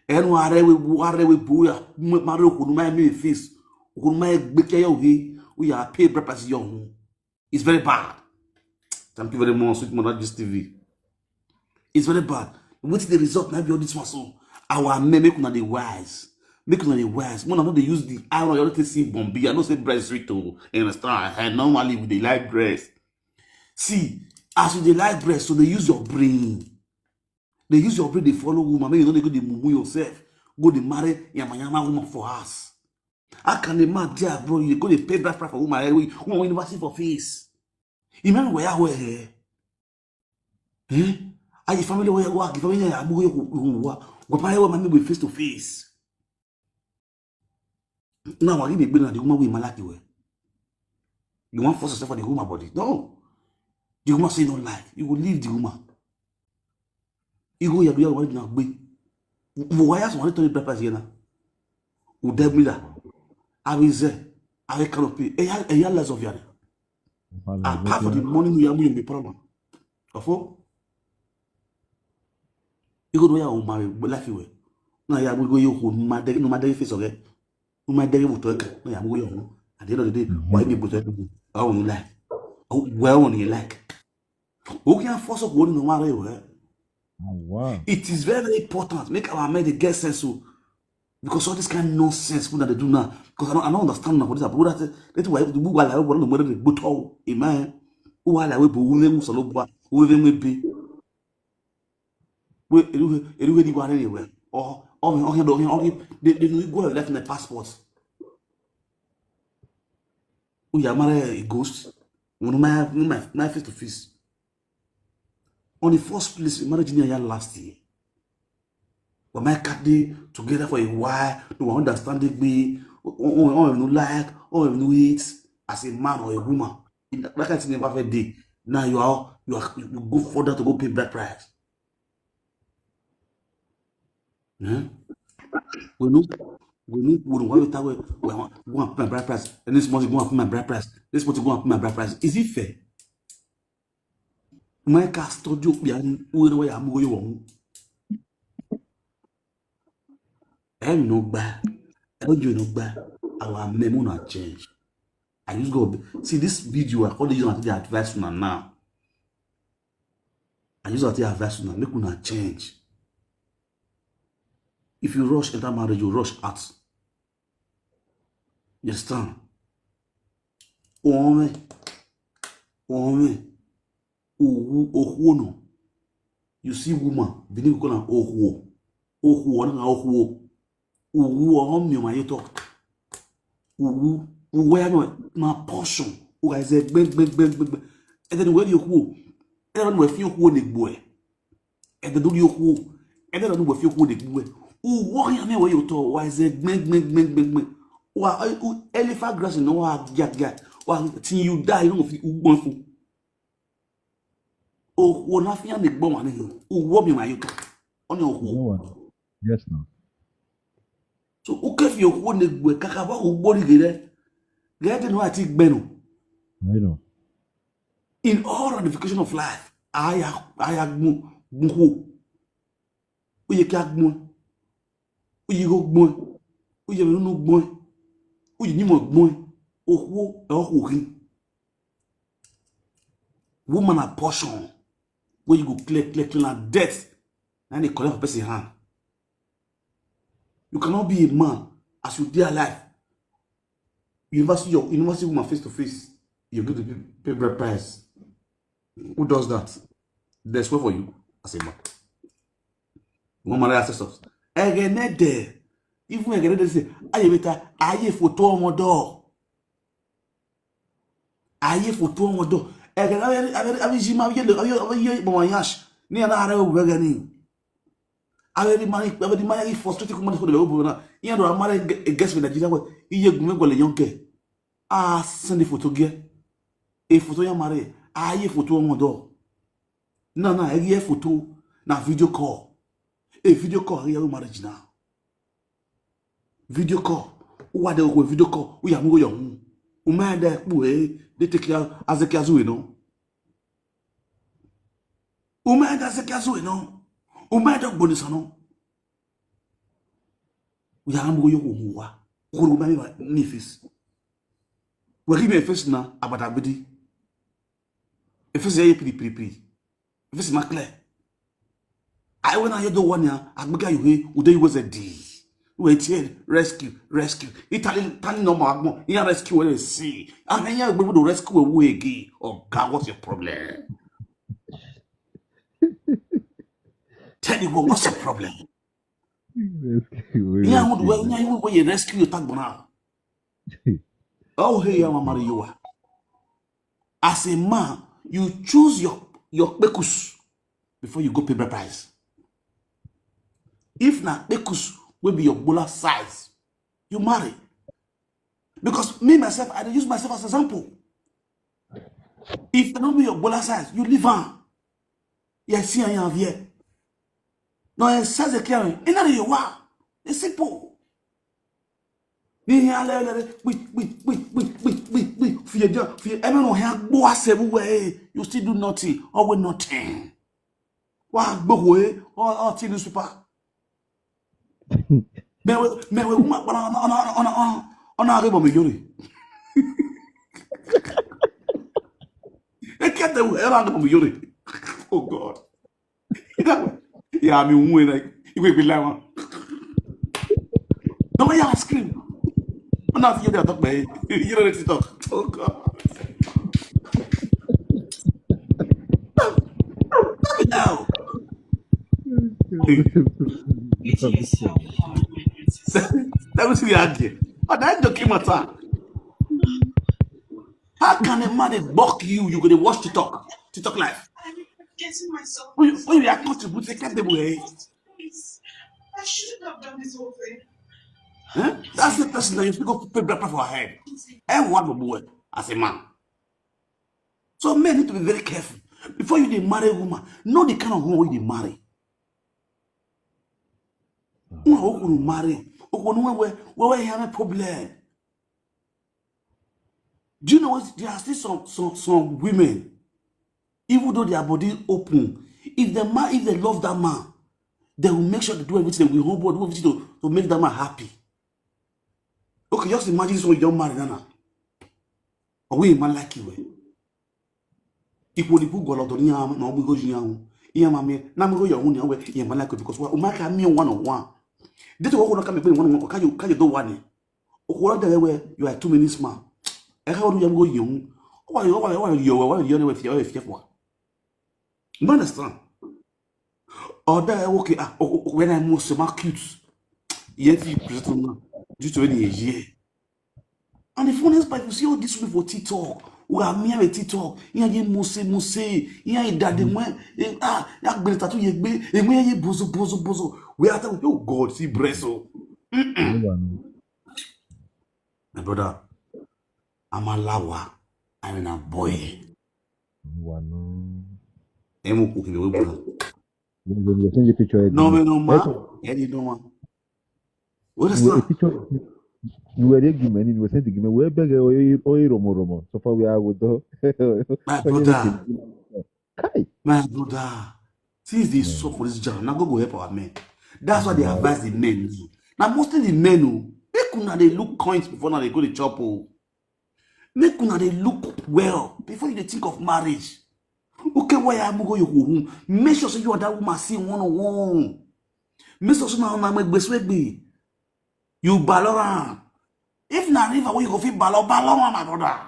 Ẹnu ara we, ara we bu ya, mare okunu my me face. Okunu my gbeke yo he, we ya pay bride price yo. It's very bad. Thank you very much, Sweet Mother Gist T V. It's very bad. Wetin the result na be all this one so? Our men, make una dey wise. Make una dey wise. Una no dey use the iron you take see Bombi. I know say breast sweet o. You understand? And normally we dey like breast. See, as you dey like breast, so dey use your brain. Dey use your brain dey follow woman. Make you no dey go dey mumu yourself. Go dey marry yamayama woman for house. How can a man dey abroad, you go dey pay bride price for woman wey woman wey never see for face? Imagine where I were here. Eh? Ayi family where work, family ya abu yo wa. Go pay wa mami with face to face. Now I give a na the woman wey malaki we. You wan force yourself for the woman body? No. The woman say no like. You go leave the woman. You go ya do ya wa na gbe. Mo wa ya so wa to ni bride price here na. Udemila. Awize. Awe canopy. Eya, eya lazo viare. Apart from the money, you have me problem. Ofo. You go do ya o marry life we. Na ya mo go yo ko ma de, no ma de face oge. No ma de mo to ka. Na ya mo go yo. At the end of the day, why me go to do? How you like? Where on you like? Who can force up one no matter where? Oh, wow. It is very, very important. Make our men dey get sense o. Because all this kind of nonsense people dey do now. Because I don't, I don't understand now what is happening. That why the book while I want to murder the book all. Amen. Who are we bu we mu solo bua. We we be. We eruwe eruwe di wa anywhere. Or or or or or they they no go left my passport. We are married a ghost. We no my my my face to face. On the first place, marriage in year last year. We might cut day together for a while. No one understand it. We oh no like oh no eat as a man or a woman. In that kind of thing never day. Now you are you are you go further to go pay bride price. Eh? We no we no we no why we tell we we go and pay my bride price. And this month go and pay my bride price. This month go and pay my bride price. Is it fair? My car studio be an we know where I'm going. Em no gba. Em you no gba. Our men una change. I use God. See this video, I call you and advice una now. I use that advice una. Make una change. If you rush enter marriage, you rush out. You understand? Ome. Ome. Ohu, ohu no. You see woman, bini ko na ohu. Ohu na ohu. Ohu o mi ma yeto. Ohu, ohu ya no na portion. O ga ze gbe gbe gbe gbe. E de we ohu. E de we fi ohu ni gbo e. E de do ohu. E de do we fi ohu ni gbo e. Ohu ya me we yo to wa ze gbe gbe gbe gbe gbe. Wa elephant grass no wa gya gya. Wa till you die no fi ugbo fu. O o na fi an gbo wa ni. Ohu mi ma yo to. Oni ohu. Yes, no. So o ke fi ohu ni gbo e kaka ba ohu gbo ri gere. Gere no ati gbe no. I know. In all ramification of life, aya aya gbo gbo ho. O ye ka gbo. O ye go gbo. O ye no gbo. O ye ni mo gbo. Ohu e ohu hin. Woman a portion. When you go clear clear clear na death. Na dey collect for person hand. You cannot be a man as you dey alive. You never see your you never see woman face to face. You go to pay, pay bride price. Who does that? They swear for you as a man. One man ancestors. Egenede. Even Egenede say, aye beta, aye photo ọmọ do. Aye photo ọmọ do. Egenede, abe abe jima abe le abe abe ye bo yash. Ni ana are we gani. Abe di mari abe di mari frustrated kuma ko le obo na. Iya do amare guest with Nigeria we. Iye gume go le yonke. A send the photo ge. E photo ya mare. Aye photo ọmọ do. Na na e ye photo na video call. E video call ya marriage na. Video call. Uwa de ko video call. Uya mu yo hu. Uma de pu e de take ya azeki azu e no. Uma da se kaso no. Uma da gboni sano. Uya ambo yo ko wa. Ko ru ba mi ba ni fis. Wa ki me fis na abata bidi. E fis ye pri pri pri. E fis ma clear. Ai wena yo do wanya agbega yo he ude yo ze di. We tie rescue, rescue. Italian, Italian no ma agbo. Ya rescue we see. Ah, ya gbegbo do rescue we egi. Oh God, what's your problem? Tell the world, what's your problem? Rescue, we Yeah, rescue. Would we, yeah, would we rescue you tag bona? Oh, hey, I'm a you are. As a man, you choose your your pekus before you go pay bride price. If na pekus will be your bola size, you marry. Because me myself, I dey use myself as example. If I don't be your bola size, you leave am. Yeah, see, I am here. No, I size the carry. Ina the wa. It's simple. Ni ya le le we we we we we we we. Fi ya fi ya. Eme no ya gbo asebu we. You still do nothing. Always nothing. Wa gbo we. All all thing super. Me we me we uma para ona ona ona ona ona ona age bo mi yori. E ke te we era age bo mi yori. Oh God. Yeah, I mean, when I, you will be like, no, I scream. I'm not here to talk, man. You don't need to talk. Oh God. Stop it now. That was the idea. But that joking matter. How can a man dey block you? You go dey watch TikTok, TikTok live. I'm getting myself. When you, when you are contributing, can't they wait? I shouldn't have done this whole thing. Huh? That's the person that you still go pay black for her head. Everyone will do it as a man. So men need to be very careful before you dey marry a woman. Know the kind of woman you dey marry. Una okunu marry. Okunu we we we we have a problem. Do you know what? There are still some some some women, even though their body open, if the man if they love that man, they will make sure to do everything with whole body, do everything to, to make that man happy. Okay, just imagine someone you don't marry now. Or we man like you. If we put golo to nya na obi go nya. Iya mami na mi go ya hu ni we iya man like because wa umaka mi one on one. This one na come be one on one. Can you can you do one? Okoro da we you are two minutes man. E ka odu ya go yun. Wa yo wa yo wa yo wa yo we fi fi fi. You understand? Or da okay ah when I must so cute. Yet you present now. Due to any year. And the funniest part, you see all this people for TikTok. We are mere TikTok. Yeah, ye mose mose. Yeah, ye daddy mwe. Ah, ya gbere tattoo ye gbe. E mwe ye bozo bozo bozo. We are talking, oh God, see breast oh. My brother, I'm a lawa. I'm in a boy. Emu kuki we bro. You send the picture. No, man, no, man. Any no man. What is that? Picture. You were the gimme, you were sending gimme. We beg oyi romo romo. So far we are with the. My brother. Kai. My brother. Since they so for this job, now go go help our men. That's why they advise the men. Now mostly the men who make una they look coins before now they go to chop. Oh. Make una they look well before you they think of marriage. Okay, why I go your home? Make sure say you and that woman see one on one. Make sure say now make best way be. You balor am. If na river where you go fit balor, balor am, my brother.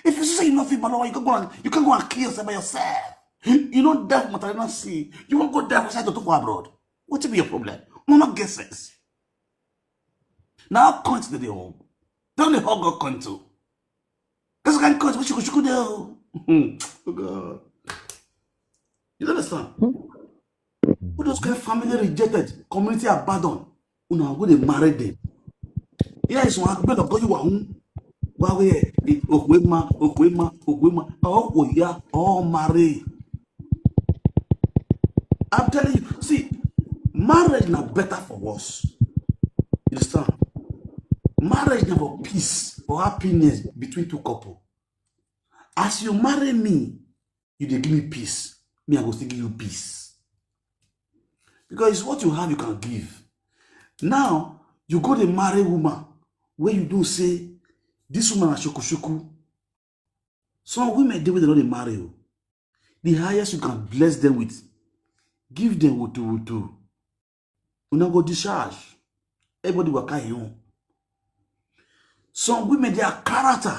If you say you no fit balor, you can go and you can go and kill yourself by yourself. You no die for Matarena Sea. You won't go die for side to talk abroad. What be your problem? No, not get sense. Now country dey hug. Don't dey hug God country. Because can country which you should go there. Oh God. You understand? Who those kind of family rejected, community abandoned? Una go dey marry them. Yeah, it's one agbelo go you wahun. Wa we okwema, okwema, okwema. Oh, oh yeah, all marry. I'm telling you, see, marriage na better for us. You understand? Marriage na for peace, for happiness between two couple. As you marry me, you dey give me peace. me, I go still give you peace. Because it's what you have you can give. Now, you go dey marry woman wey you know say this woman na shukushuku. Some women dey wey dem no dey marry o. The highest you can bless them with, give them wutu wutu. Una go discharge. Everybody waka im own. Some women, their character,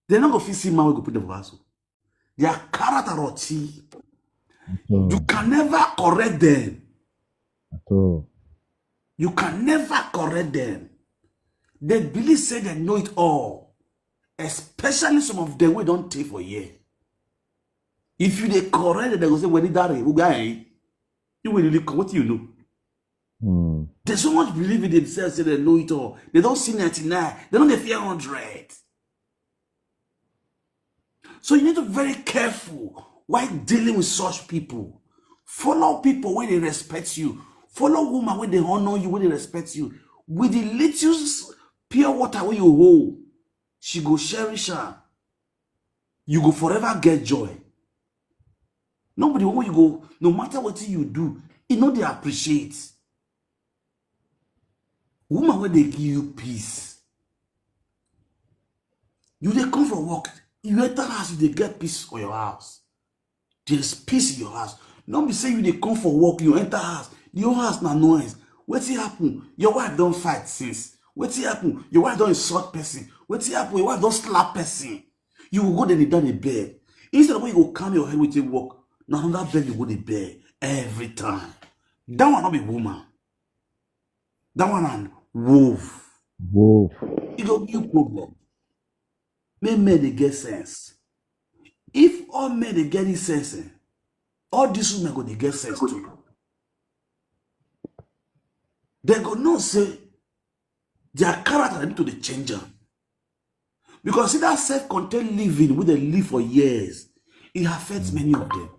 dem no go fit see man wey go put them for house o. Their character rotty. You can never correct them. At all. You can never correct them. They believe say they know it all. Especially some of them wey don tey for here. If you dey correct them, they go say, "Well, that guy, you will really come. What do you know?" Mm. They so much believe in themselves, say they know it all. They don't see ninety-nine. They don't dey fear hundred. So you need to be very careful while dealing with such people. Follow people wey dey respect you. Follow woman wey dey honor you, wey dey respect you. With the little s- pure water wey you hold, she go cherish am. You go forever get joy. Nobody wey you go, no matter wetin you do, e no dey appreciate. Woman wey dey give you peace. You dey come for work, you enter house, you dey get peace for your house. There's peace in your house. No be say you dey come for work, you enter house, the whole house na noise. Wetin happen? Your wife don fight since. Wetin happen? Your wife don insult person. Wetin happen? Your wife don slap person. You go go there, dey down dey beg. Instead of when you go calm your head, wetin work, na another beg you go dey beg every time. That one no be woman. That one na wolf. Wolf. E go give you problem. Make men dey get sense. If all men dey get this sense, eh, all these women go dey get sense too. They go know say their character need to dey change am. Because see that self-contained living wey dem live for years, e affect many of them.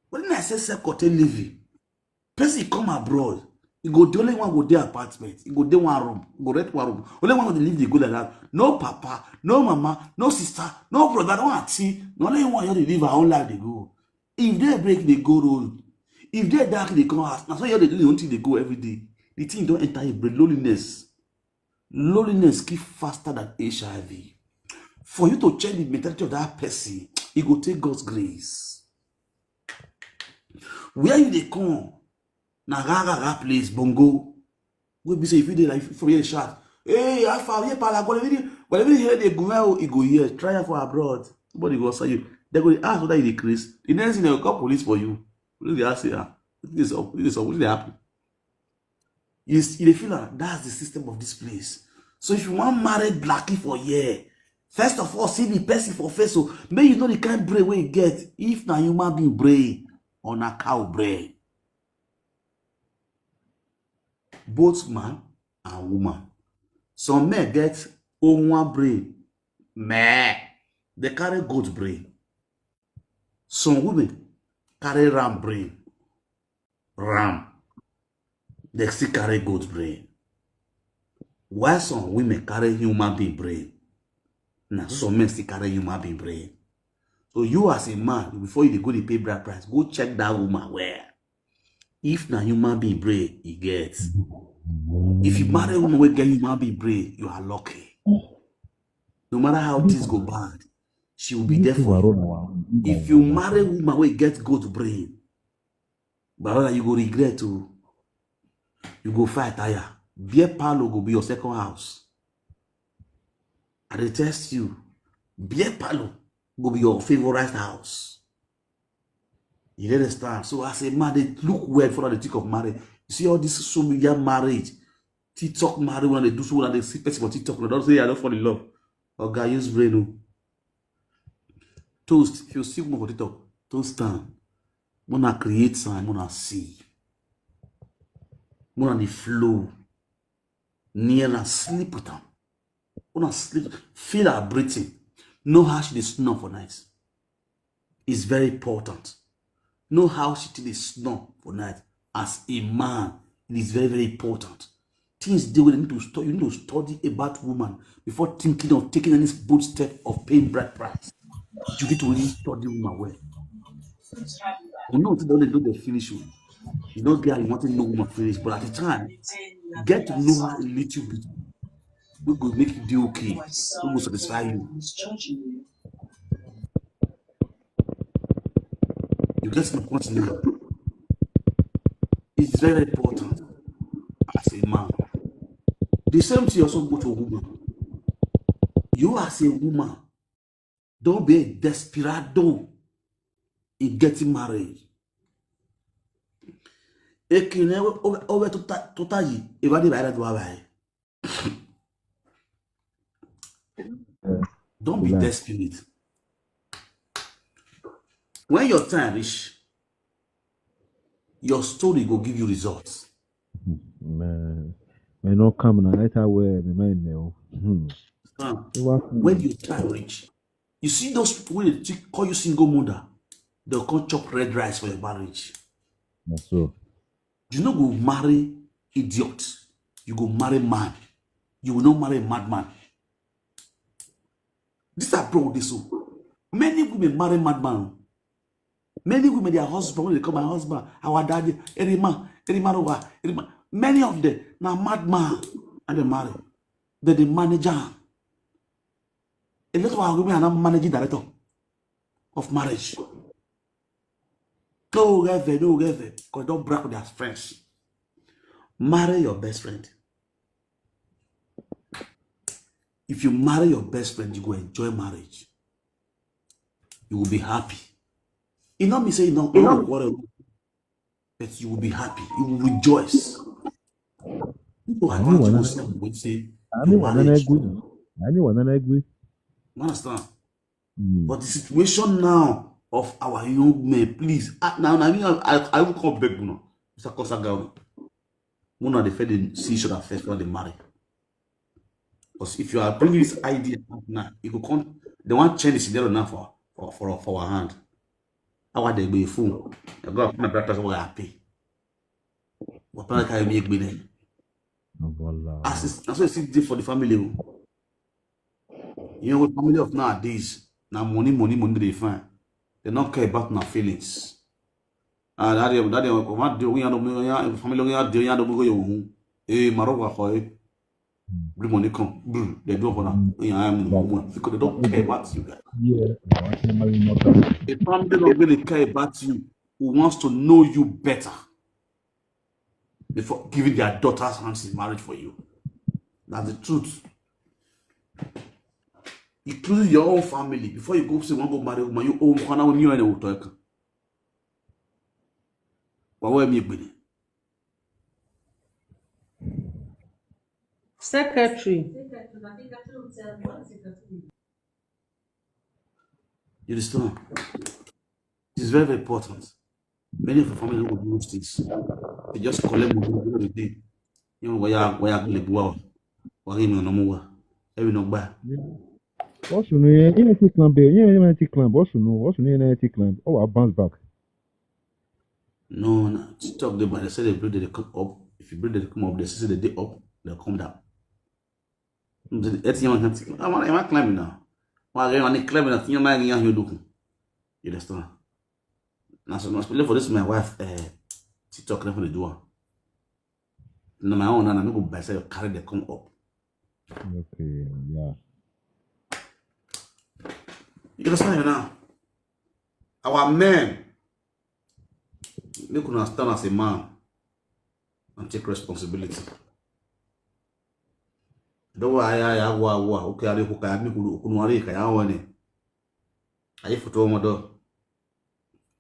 When I say self-contained living, person come abroad, e go dey only one go dey apartment, e go dey one room, e go rent one room. Only one go dey live dey go like that. No papa, no mama, no sister, no brother, no aunty. Na only one just dey live her own life dey go. If day break, dey go road. If day dark, dey come house. Na so you dey do the only thing dey go every day. The thing don enter your brain. Loneliness. Loneliness kill faster than H I V. For you to change the mentality of that person, e go take God's grace. Where you dey come, na ga ga ga place, bongo. Wey be say if you dey like from here shout, "Hey, how far? Here pala go, whatever you hear dey go well, e go hear. Try am for abroad. Nobody go answer you." They go dey ask whether you dey craze. The next thing they go call police for you. Police dey ask you, "Ah, wetin dey sup? Wetin dey sup? Wetin dey happen?" You, s- you dey feel am. That's the system of this place. So if you wan marry blackie for here, first of all, see the person for face. So make you know the kind brain wey you get. If na human being brain or na cow brain. Both man and woman. Some men get one brain. Meh. They carry goat brain. Some women carry ram brain. Ram. They still carry goat brain. Why some women carry human being brain? Now some men still carry human being brain. So you as a man, before you dey go dey pay bride price, go check that woman well. If na human being brain e get, if you marry a woman wey get human being brain, you are lucky. No matter how things go bad, she will be there for you. If you marry a woman wey get goat brain, brother, you go regret o. You go fight tire. Beer parlor go be your second house. I dey test you. Beer parlor go be your favorite house. You dey understand? So as a man, dey look well before they think of marriage. You see all this social media marriage, TikTok marriage, when they do so, when they see person for TikTok, they don't say, "I don't fall in love." Oga, use brain o. Toast, if you see woman for TikTok, toast am. Una create am, una see. Una dey flow. Near and sleep with am. Una sleep, feel her breathing. Know how she dey snore for night. It's very important. Know how she take dey snore for night. As a man, it is very, very important. Things dey wey you need to study. You need to study about woman before thinking of taking any bold step of paying bride price. You need to really study woman well. You know, they don't do the finish one. You don't get how you want to know woman finish, but at the time, get to know her a little bit. We go make you do okay. We go satisfy you. You get my point now. It's very important as a man. The same thing also go to a woman. You as a woman, don't be a desperado in getting married. Ekene over tota yi evade bayra do bayi. Don't be desperate. When your time reach, your story go give you results. Man, man, no come now. Later where the man know. Hmm. When your time reach, you see those people wey dey call you single mother, they'll come chop red rice for your marriage. That's so. You no go marry idiot. You go marry man. You will not marry a madman. This abroad dey so. Many women marry madman. Many women, their husband, when they call my husband, our daddy, Erima, Erima Rowa, Erima. Many of them, now madman, and they marry. Then they manage am. A lot of our women are now managing director of marriage. No, ever, no, ever, because don't brag with their friends. Marry your best friend. If you marry your best friend, you go enjoy marriage. You will be happy. You know me say you know, you know quarrel, but you will be happy. You will rejoice. People are going to say, I mean, what an agree. I mean, what an agree. You understand? But the situation now of our young men, please. Ah, now, now, I, I, I will come back now. Mister Kosa Gawin. Una dey first dey see each other first when they marry. Because if you are bringing this idea up now, you go come, they want change the scenario now for for for, for our hand. Our day be full. I go up my brother's where I pay. What plan can you make me then? No bother. As it's, that's what I see dey for the family. Oh. You know what family of nowadays? Now money, money, money they find. They don't care about my feelings. Ah, that day, that day, what do we have? Family, we have the other go you. Eh, Maroka, eh. Blue money come, blue. They do for now. Yeah, I'm woman because they don't care about you guys. Yeah, I can marry mother. A family don't really care about you. Who wants to know you better before giving their daughter's hands in marriage for you. That's the truth. Including your own family. Before you go say one go marry woman, you own one hour new and a talk. But where me been? Secretary. You understand? It's very, very important. Many of the family will do those things. They just collect money every day. You know, where you where you live well. Where you know no more. Every no buy. What's your name? You know, take climb there. You know, take climb. What's your name? What's your name? Take climb. Oh, I bounce back. No, no. TikTok they buy. They say they build they come up. If you build they come up, they say they day up, they come down. Eti yẹn wọn ti, ẹ má climb now. Wọn àgbẹ̀ wọn ní climb now. Tí yẹn máa ń yan yín odòkun. You understand? Na so na so for this my wife, uh, TikTok na for the do am. Na my own na na me go buy sell carry the come up. Okay, yeah. You understand now? Our men, make una stand as a man and take responsibility. Don't worry, I, I, I, I, okay, I, okay, I, I, I, I, I, I, photo on my door.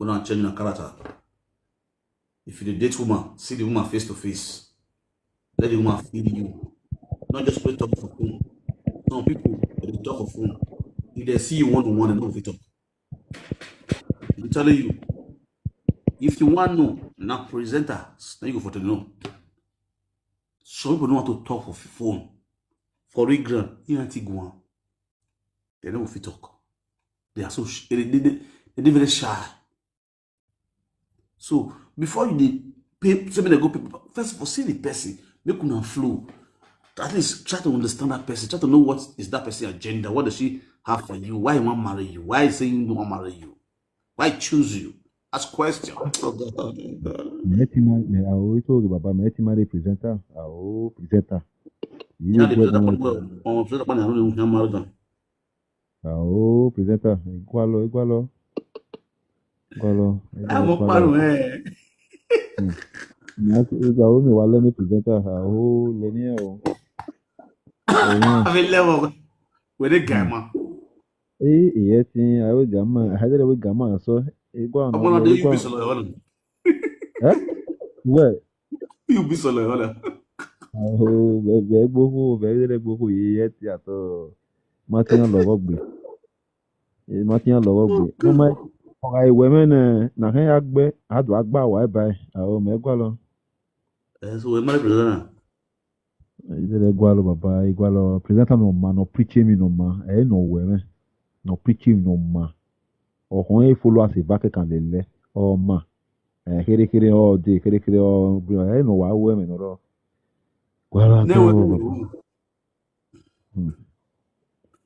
Go and change your character. If you dey date woman, see the woman face to face. Let the woman feel you. Not just play talk for phone. Some people they talk for phone. If they see you one on one, they no fit talk. I'm telling you, if you want know, now presenter, now you go for to know. Some people don't want to talk for phone. For real ground, you ain't go on. They don't fit talk. They are so sh- they, they, they, they very shy. So before you dey pay, say make dem go pay, first of all, see the person, make una flow. At least try to understand that person, try to know what is that person agenda, what does she have for you, why he wan marry you, why he say he no wan marry you, why he choose you. Ask question. Oh God. Meti ma, me, I always talk about Meti ma the presenter. I oh presenter. You Yeah, the go presenter on put well. Um, presenter put on the American. I oh presenter. Igualo, igualo. Igualo. I'm a Igualo. part of it. Na ìgbà wo mi wà lẹ́ni presenter. I oh lẹ́ni ẹ̀ o. Ẹ̀yin. Have a level with the guy, man. Eh, ìyẹn ti àwọn gàmà, àhẹ́dẹ́rẹ́ wí gàmà sọ. Igualo. I'm gonna do you be solo. Eh? Where? You be solo. Aho, bẹ̀rẹ̀ gbogbo, bẹ̀rẹ̀ gbogbo yìí yẹ ti àtọ̀. Má ti yàn lọ́wọ́ gbé. Eh, má ti yàn lọ́wọ́ gbé. Mo máa ọ̀rọ̀ ìwé mẹ́rin náà kẹ́ yà gbẹ́, àdùn àgbà wà ẹ̀ báyìí. Àwọn ọmọ ẹ̀ gbà lọ. Eh, so we marry presenter. Ìdílé gbà lọ bàbá, ìgbà lọ. Presenter nọ ma, nọ preach mi nọ ma. Ẹ̀ nọ wẹ̀ mẹ́. Nọ preach mi nọ ma. Ọ̀hún ẹ̀ followers back kan lè lẹ́. Ọ̀ ma. Ẹ̀ kéré kéré ọ̀ dé, kéré kéré ọ̀ ẹ̀ nọ wà wẹ̀ mẹ́ nọ lọ. Gbà lọ Ne àtọ̀ we bàbá. do. Hmm.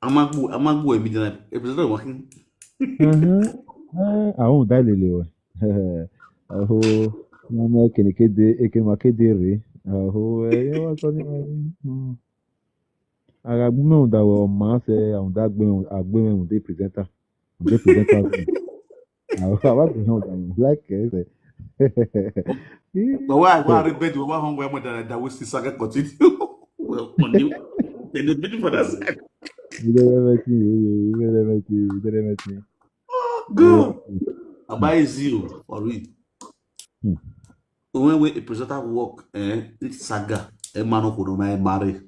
Amagbu, amagbu emi dina. E presenter working. Mhm. Eh, àwọn ò dá ìlèlè wẹ̀. Aho, wọ́n mọ ekene kéde, ekene máa kéde rèé. Aho, ẹ yẹ wá sọ ní ayé. Hmm. Ara gbúmọ̀ ò dà wọ̀ ọ̀ma ṣe àwọn dá gbé wọn, àgbé wọn ò dé presenter. Ò dé presenter. Àwọn àwa gbé wọn dà wọ̀ láìkẹ́ ẹsẹ̀. But why, why I read bed? Why hungry? I'm that that we still saga continue. Well, on you. Then the meeting for that side. Ìdẹ́rẹ́mẹ́tì, ìdẹ́rẹ́mẹ́tì, ìdẹ́rẹ́mẹ́tì. Oh, good. Baba is you for real. Hmm. When we a presenter work, eh, it's saga. A man who don't marry.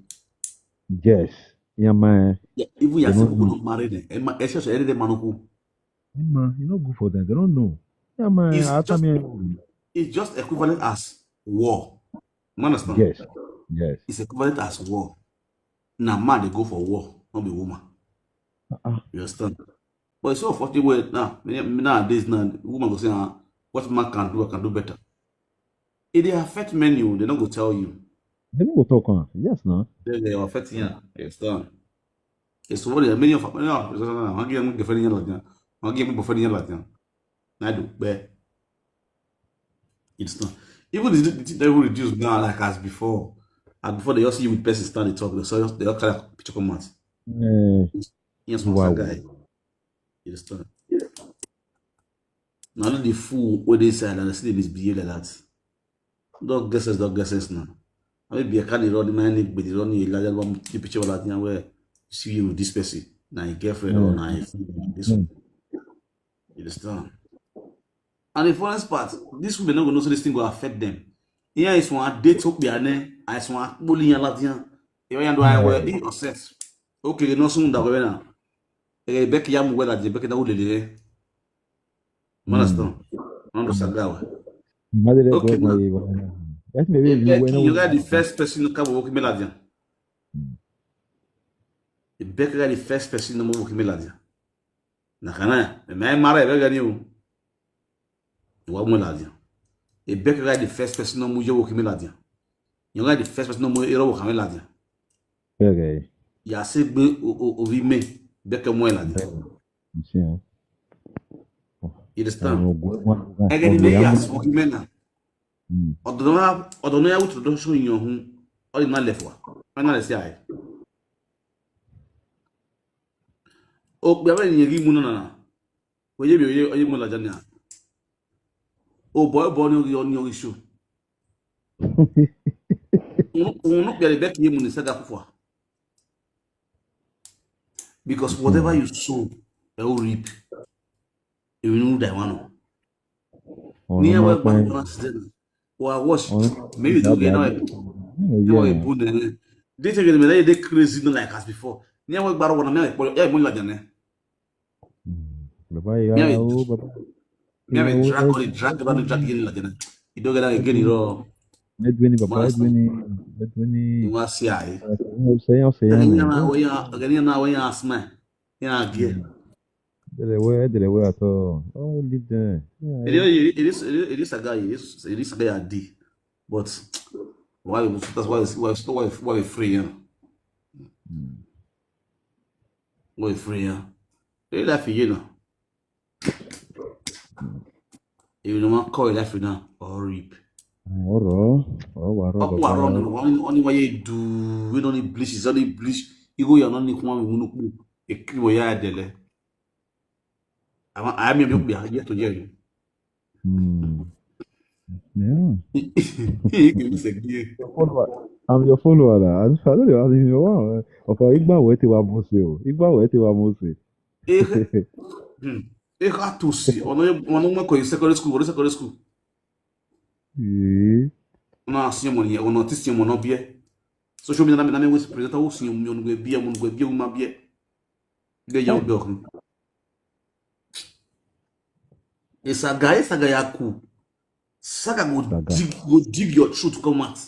Yes. Yeah, man. Yeah, even you They say don't who know. Don't marry them. A man, especially any man who. Man, you no good for them. They don't know. Yeah, man. It's I just, mean, it's just equivalent as war. You understand? Yes. Yes. It's equivalent as war. Now man they go for war, not be woman. Uh-uh. You understand? But it's so unfortunate way now. Nowadays now, woman go say, ah, what man can do, I can do better. If they affect men, you they don't go tell you. They no go talk on. Yes, now. They they affect you. You understand? It's what they many of many of I'm giving girlfriend like that. I'm giving boyfriend like that. I do better. It's not. Even the the thing that will reduce now, like as before. As before, they all see you with person stand and talk. They all they all carry picture come out. Eh, Yes, one wow. Guy. You understand? Now the fool where they say that they still misbehave like that. Dog guesses, dog guesses now. I mean, be a kind of running my name, but the running a larger one, the picture like that where you see you with this person, now your girlfriend or Mm. Now your friend, this Mm. one. You understand? And the funniest part, this woman not gonna know so this thing will affect them. Here is one date up there, I is one bullying a lot. You know, I wear it or sex. Okay, no soon that way now. Eh, Becky Yam weather, the Becky that would lady. You understand? Understand that way. Madre Okay, go now. Yes, maybe Eh, you Becky, went you got the first person to come work me like that. Mm. Becky got the first person to work me like that. Na kana, me mara Becky ni o. Wa mo like that. Becky got the first person to work me like that. You got the first person to work me like that. Okay. Ya se gbe o o o vi me Becky mo like that. You see, eh? You understand? Àwọn ògùn wọn Again, the ògùn yà yes, mú. work me na. Mm. Although I although I would to show you who all in my life wa. Finally say I. O gbe abe ni yegi mu na na. Oye bi oye oye mo la jani. O boy boy ni ogi ni ogi show. Unu unu bi ale beki mu ni saga kufwa. Because whatever you sow, you will reap. You know that one. Ọ̀run Ni máa awe pa ẹ́. Gba accident. Wa watch. Ọ̀run Maybe do ìdábàá get now. àbí. Nínú Now yẹ a ẹ̀. Boon then. They take it, they crazy not like as before. Ni awe Gba one, me like, yeah, mo la jani. Bàbá ìyá Me o bàbá. me me Ìyàwó drag or drag ba drag yin la jani. You don't get that again, you know. Edwin bàbá Master. Edwin Edwin. You want see I. Sẹ́yìn sẹ́yìn Again ni. na we ya, again na we ya asma. Yeah, again. Dẹ̀rẹ̀ wẹ́ dẹ̀rẹ̀ wẹ́ àtọ̀. Oh, leave them. Yeah, It is, it is, it is, it is a guy, it is, it is a guy I D. But why we that's why why why why we free, yeah. Mm. Why we free, yeah. They like you, you know. You know, man, call it life now or reap. Ọ̀rọ̀ ọ̀rọ̀ wà rọ̀ Ọkụ arụ ọnụ, onye onye nwa ya edu, we don't need bleach, is only bleach. Igo ya nọ n'ikwu nwa nwunu kpu, ekiri mo ya dele. Ama ayami mi kpu ya, yet to hear you. Hmm. Yeah. He can say, yeah. Your follower. I'm your follower now. I just I don't know. I don't know. Wow. Of igba we te wa mo se o. Igba we te wa mo se. Eh, hmm. Eh, ha to see. Ono ono mo ko secondary school, what is secondary school? Eh. Ono asi mo ni, ono tisi mo no bie. Social media na me na me we presenter wo si mo no bie, mo no bie, mo bie. Dey young girl. Esaga, esaga ya ku. Saga go Saga. Dig, go dig your truth come out.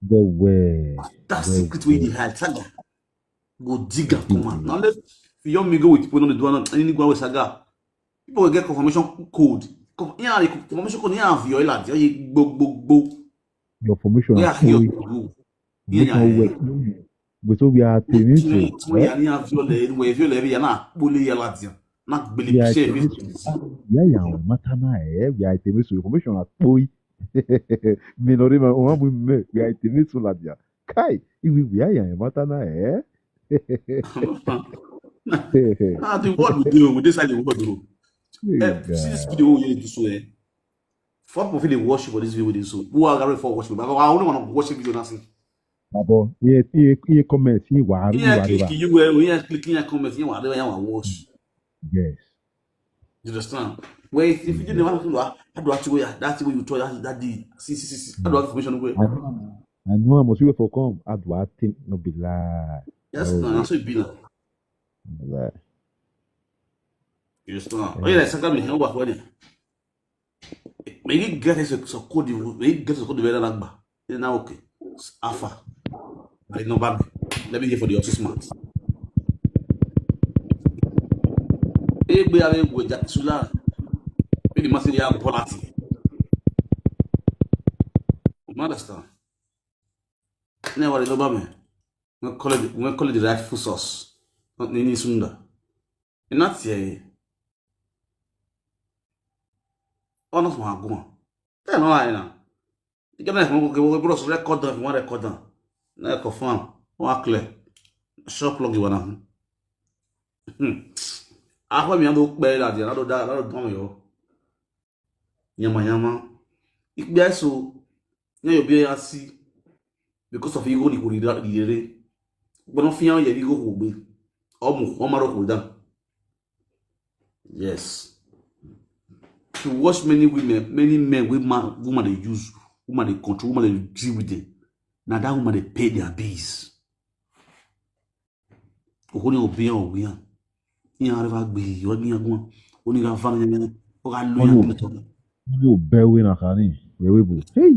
Go where? That Well, secret wey you dey hide, saga. Go dig am come out. Now let you young me go with people no dey do am. Any go with saga. People will get confirmation code. Conf- Yeah, the confirmation code. Yeah, have your like, yeah, go go go. Your formation. Yeah, Are here going. You go. Which Yeah, one yeah. Where? We so we are Which activating. one? Yeah, yeah, have your leg. Where if your leg, yeah, na bully your lads, yeah. Na bully We are share activating. business. Yeah, yeah. Matter na eh. We are activating. Information at boy. Me no remember. One we me. We are activating so that yeah. Kai. Iwi we are yeah. Matter na eh. Ah, the world we do, we decide the world do. Eh, see this Yeah. video we do so eh. Four people feel they watch for this video we do so. Who are going for watch me? But I only want to watch the video now. See. Abo. Iye iye iye comment. Iye wa. Iye Yeah, wa click riba. You were, yeah, clicking your comments. You want to watch. Yes. You understand? Well, if, if you didn't want to do that, how do I tell you that way you told that that day? See, see, see, see. How do I information where? I know. I know I must wait for come. I do I think no be lie. Yes, Oh, no, that's what it be now. Lie. You understand? Oh yeah, second me, how about when? May you get us a code. May you get us a code very like ba. Then now okay. Alpha. I know back. Let me hear for the office month. Hey, we are going to Jack Sula. Maybe must be a quality. You understand? Never remember me. We call it, we call it the rightful source. Not any sunda. And that's here. Honest one go on. Tell no lie now. You can have one go bros record down if you want record down. Na confirm. One clear. Shop log you wanna. Hmm. Akwa mi ando kpe la dia, ando da, ando don yo. Yama yama. Ikpe so. Na yo be ya si. Because of ego ni ko ri da ri re. But no fi an ye ego ko gbe. Omo, o ma ro ko da. Yes. To watch many women, many men, women, woman they use, woman they control, woman they deal with them. Now that woman they pay their bills. Okoni obiyan obiyan. Ni areva gbe yo ni agun. Oni ga van ni. O ga lo yan to. Ni o be we na kani. We we bu. Hey.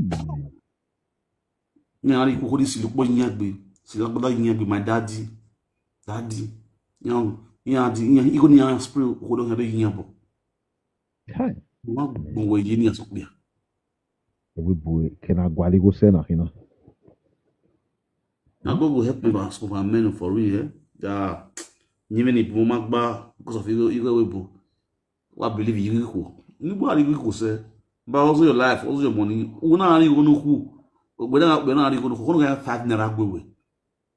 Ni ari ko ni si lo po yan gbe. Si lo po yan gbe my daddy. Daddy. Yan yan di yan iko ni yan spray ko do yan do yan bo. Kai. Mo gbon we yi ni aso pe. We bu ke na gwali go se na kina. Na God go help me as for men for real. Eh? Yeah. Even if mo magba because of ego ego we bo. Wa believe you go. You go ari go se. But also your life, also your money. Una ari go no ku. But na but na ari go no ku. Kono ga five naira gbe we.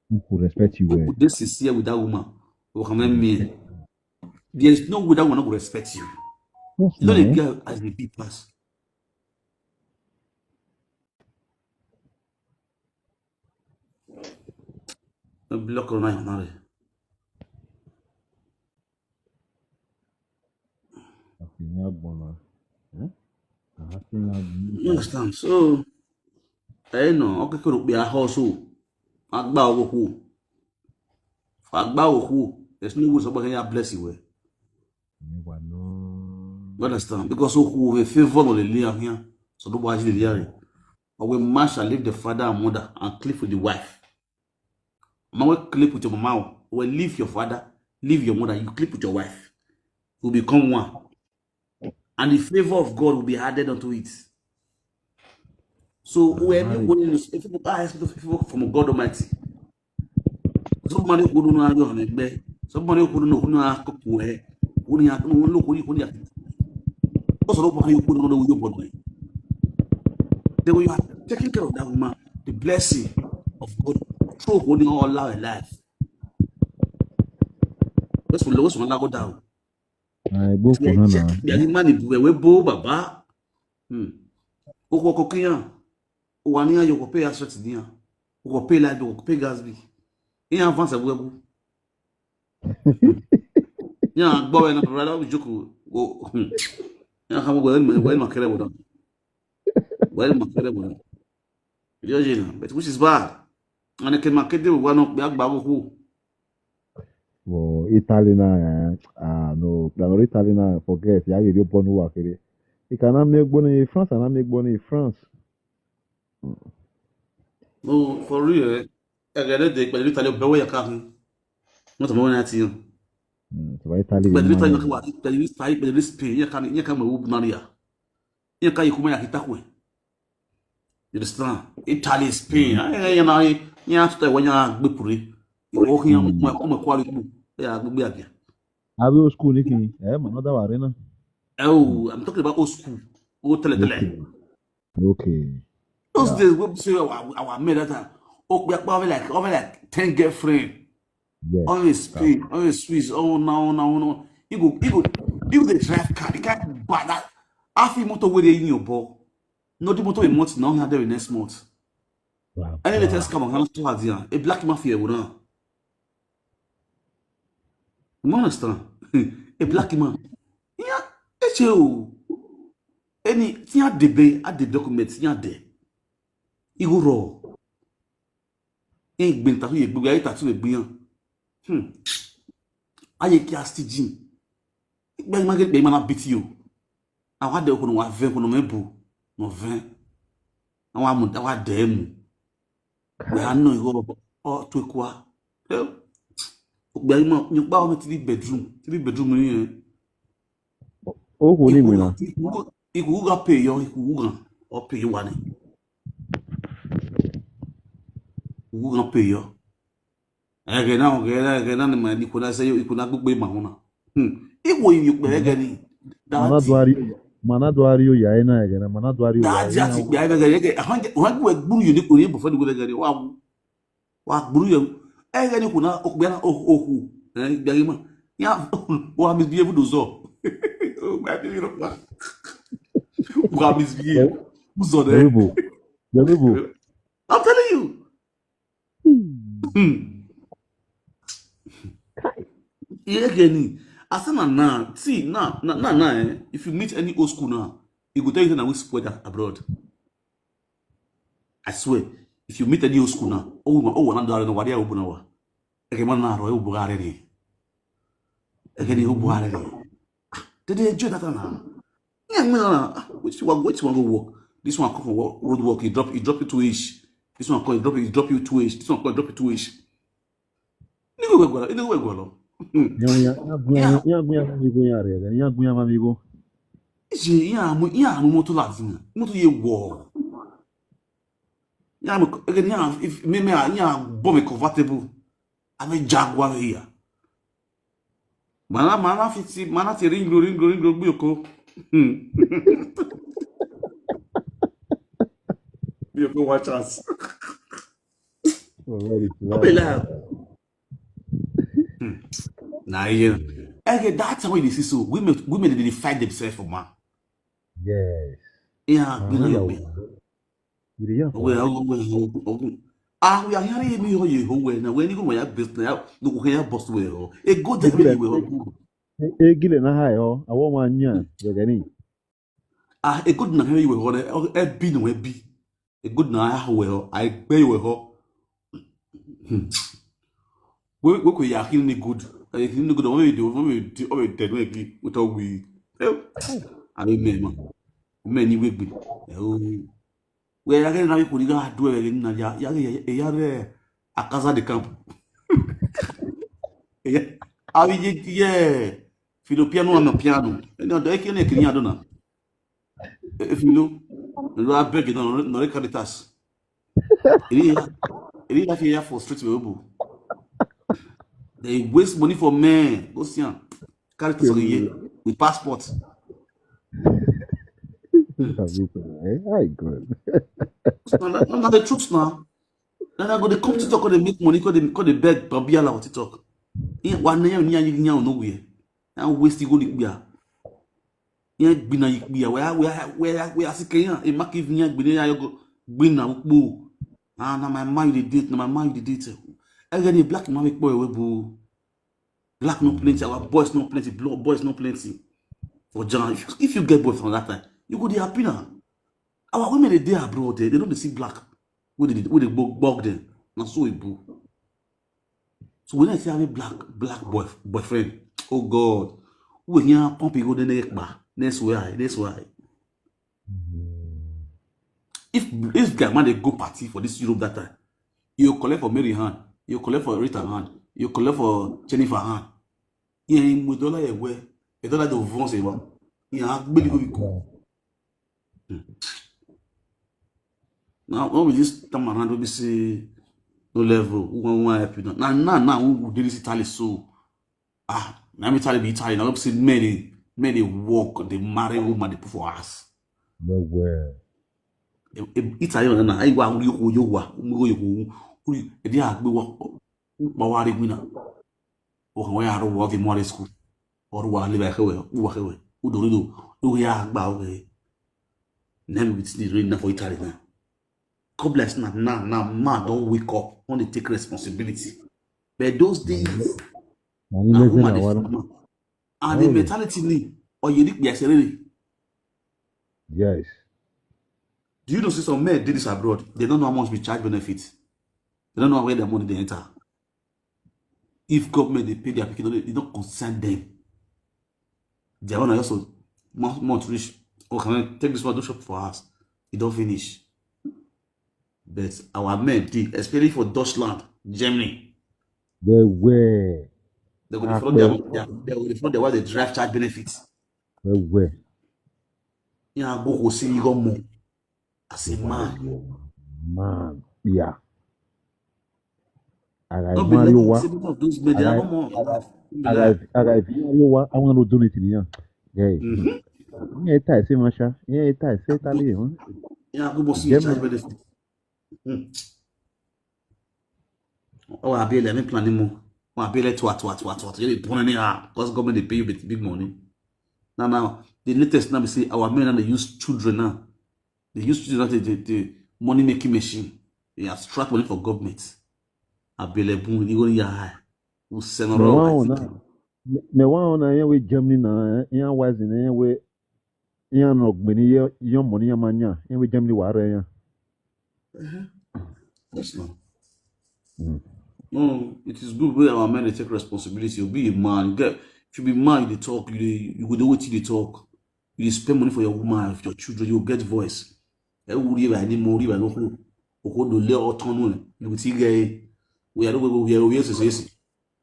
Who could respect you well? This is here with that woman. Who can make me. There is no way that woman will respect you. Yes, You know the man. Girl as the big pass. Block her now. Afi ni agbon na. Eh? Afi ni agbon. You understand? So, I know. Okay, could be a house. Agba oku. Agba oku. There's no way somebody can bless you. Eh? Ni wa no. You understand? Because oku will favor the layer here. So nobody the layer. But when man shall leave the father and mother and cleave with the wife. Man will cleave with your mama. Will leave your father, leave your mother. You cleave with your wife. You become one. And the favor of God will be added unto it. So when you go in, if you are expecting favor from God Almighty, somebody who don't know your name, somebody who don't know who know how to pray, who know how to look, who know how to Also, don't worry, you put on the woman. Then when you are taking care of that woman, the blessing of God throw holding all our life. What's for lowest one go down? I go for her now. The money we bo baba. Hmm. Oko kokiyan. Wani ya yoko pay asset niya. Oko pay light, oko pay gas bill. In advance of webu. Ya gbo we na brother we joke. Go. Ya kama we we ma kere bodan. We ma kere bodan. Yo jina, but which is bad. And ke ma kede we no be agba go. Oh, Italy na, eh, ah, no, na Italy na, forget, ya give you born who are kere. You cannot make money in France, and I make money in France. No, for real, eh? I get it, but Italy be where you can. Not more than that, you. Mm, so Italy, But man, Italy, what? But you stay, but you Spain, you can, you can move Maria. You can, you come here, Hitakwe. You understand? Italy, Spain, eh, you know, you have to when you are good for it. You walk here, my, my quality. Yeah, good be again. Have you school, Nicky? Eh, man, not that arena. Oh, I'm talking about old school. Old tele tele. Okay. Okay. Those days, we say our, our mate that time. Oh, we are over like, over like ten girlfriend. Yes. Always Spain, always Swiss. Oh, no, no, no. You go, you go, you go dey drive car. You can't buy that. Half the motor where they in your ball. No, the motor in month now. Now there next month. Wow. Any latest come on, how to have there? A black mafia, you know. You understand? A black man. Yeah, it's you. Any, yeah, the bay, at the document, yeah, there. You go raw. Ain't been tattoo, you go, I tattoo, you been. Hmm. I can't stitching. Bẹ́ẹ̀ máa ń gbé máa bí tí o. Àwọn àdé okùn wà fẹ́ okùn mẹ́bù mọ̀ fẹ́. Àwọn àmù àwọn àdé mù. Bẹ́ẹ̀ á nà ìwọ ọ tó ikú wa. Ògbẹ́ yìí mọ̀ nípa ọmọ three bedroom three bedroom yìí yẹn. Oh, who ni winner? Ìkùkù ga pè yọ ìkùkù ga ọ pè yọ wà ní. Ìkùkù ga pè yọ. Ẹ̀gẹ̀ náà ẹ̀gẹ̀ náà ẹ̀gẹ̀ náà ni mà ní kò náà sẹ́yọ ìkùnà gbogbo ìmọ̀ àwọn náà. Ìwọ ìyẹn pẹ̀lẹ́ gẹ̀ ni. Mana duari, mana duari o ya ena ya na, mana duari o ya. Dáàdì àti ìgbà ẹ̀gẹ̀ gẹ̀ yẹ̀gẹ̀ wọ́n gbé gbúrú yìí ní kò ní ibùfẹ́ ní gbọ́dọ̀ gẹ̀ ni wọ́n á wá gbúrú yẹn. Ẹ̀gẹ̀ ni kò náà òkú yẹn òkú ìgbà yẹn mọ̀. Wọ́n á misbehave those all. Wọ́n á misbehave. Who's on there? Terrible. Terrible. I'm telling you. Hmm. Yeah, Kenny. I say na now. See, now, now, now, now, eh, if you meet any old school now, he go tell you that we spoil that abroad. I swear, if you meet any old school now, oh, my, oh, one hundred, no, what are you, okay, man, now, oh, Bugari, ni. Again, you Bugari, ni. Did they enjoy that now? Yeah, man, ah, which one, which one go work? This one come for work, road work, he drop, he drop it two ish. This one come, he drop, he drop you two ish. This one come, drop it two ish. Nigga, we go, nigga, we go, no. Ya, ya, ya, ya, ya, ya, amigo, ya, ya, ya, ya, amigo. Ije, ya, mo, ya, mo, motor la zina. Motor ye war. Ya, mo, again, ya, if me, me, ya, bomb a convertible. I'm a Jaguar here. Mana, mana, fiti, mana, te ring, ring, ring, ring, ring, oko. Hmm. Be a good watch us. Oh, very Don't be loud. Hmm. Nah, yeah. Okay, that's how you see. So women, women they fight themselves for man. Yes. Yeah, Ah, you know, yeah, you we- You dey hear? we are, we are, we are. Ah, we are hearing me. Oh, you who we now? When you go, we are business now. No, we are boss. We are. A good day. We are. E, e, gile na ha yo. I want one nya. You get it? Ah, a good na here you were. A be no be. A good na ha we. I pay we ho. Hmm. We we ko ya hin ni good. I hin ni good. We do we do we dead we gi. We talk we. I mean, man. Many we be. Oh. We are getting now. You could go do it. Na ya ya ya ya. Akaza the camp. Yeah. I mean, yeah. Filo piano and piano. You know, they can't get any other. If you know, you are begging on no Caritas. Any any that here for street people. They waste money for men. Go see am. Caritas go here with passport. Sabi to, eh? How e good? Na na- na the truth now. Then I go dey come TikTok, go dey make money, go dey go dey beg Babiala on TikTok. Yeah, one year, year, year, no way. Now waste go the beer. Yeah, gbina yikbiya. Where where where where I see Kenya? A mark if year gbina ya go gbina ukbo. Ah, na my mind you dey date, na my mind you dey date. I get a black man make boy we boo. Black no plenty, our boys no plenty, blood boys no plenty. For John, if, if you get boy from that time, you go dey happy now. Our women dey dey abroad, they, they don't dey see black. Wey dey wey dey bug bug them. Na so e boo. So when I say I have a black black boy boyfriend, oh God, who will hear pump e go dey next bar, next way, next way. If if guy man dey go party for this Europe that time, you collect for Mary hand, you collect for Rita hand, you collect for Jennifer hand. Yeah, in with dollar you wear, a dollar to once a month. Yeah, I believe we go. Now, when we this time around, we be say no level, who wan wan help you now? Now, now, now, who go dey this Italy so? Ah, na me Italy be Italy. Now we say men dey men dey work, dey marry woman, dey put for house. Well, well. E- e- Italy na na ayi wa yo yo wa mo yo yo. Uri e dey agbe wa pa wa re gbe na. O kan wa ya ro wa fi mo re school. Or wa le ba ke we, wa ke we. U do ri do. U ya gba o ke. Now we be the rain now for Italy now. God bless now, now, now, man don wake up, want to take responsibility. But those days, Na you na never woman dey know. farm am. And the Oh. mentality ni, or you need to be really. Yes. Do you know say some men dey this abroad? They don't know how much we charge benefits. They don't know where their money dey enter. If government dey pay their pikin, they don't concern them. Their own na just a month, month reach. Oh, can I take this one, do shop for us? E don finish. But our men dey, especially for Deutschland, Germany, Well, well. they go dey Ah, follow their, well. their they go dey follow their wife dey drive charge benefits. Well, well. Yeah, go go see you go more. As a man, Man, yeah. Ara no be Mario like wa. say because those men they Ara have more. Like, be Ara like, Ara Mario wa. I want to do it in here. Hey. mhm. Yeah, it is, Masha. Yeah, it is. Say Italy, huh? Yeah, go go see Dem- charge benefits. Hmm. Oh, I be like me planning more. Oh, I be like twat twat twat twat. You dey born anyhow because government dey pay you big, big money. Now, now the latest now we see our men now they use children now. They use children as the, the, the money making machine. They extract money for government. I be like boom, you go your high. Who send Me around? wa I ona. think Me wa ona yan we Germany na yan wise na yan we yan no gbeni ye yan money yan manya yan we Germany wa re yan. That's not. Mm. No, it is good when our men they take responsibility. You be a man. Get if you be man, you dey talk. You dey, you go do what you dey talk. You dey spend money for your woman, for your children. You get voice. E wuri ba ni mo ri ba no ko. O ko do le o tonu e. You go see guy. We are we we are we are so so.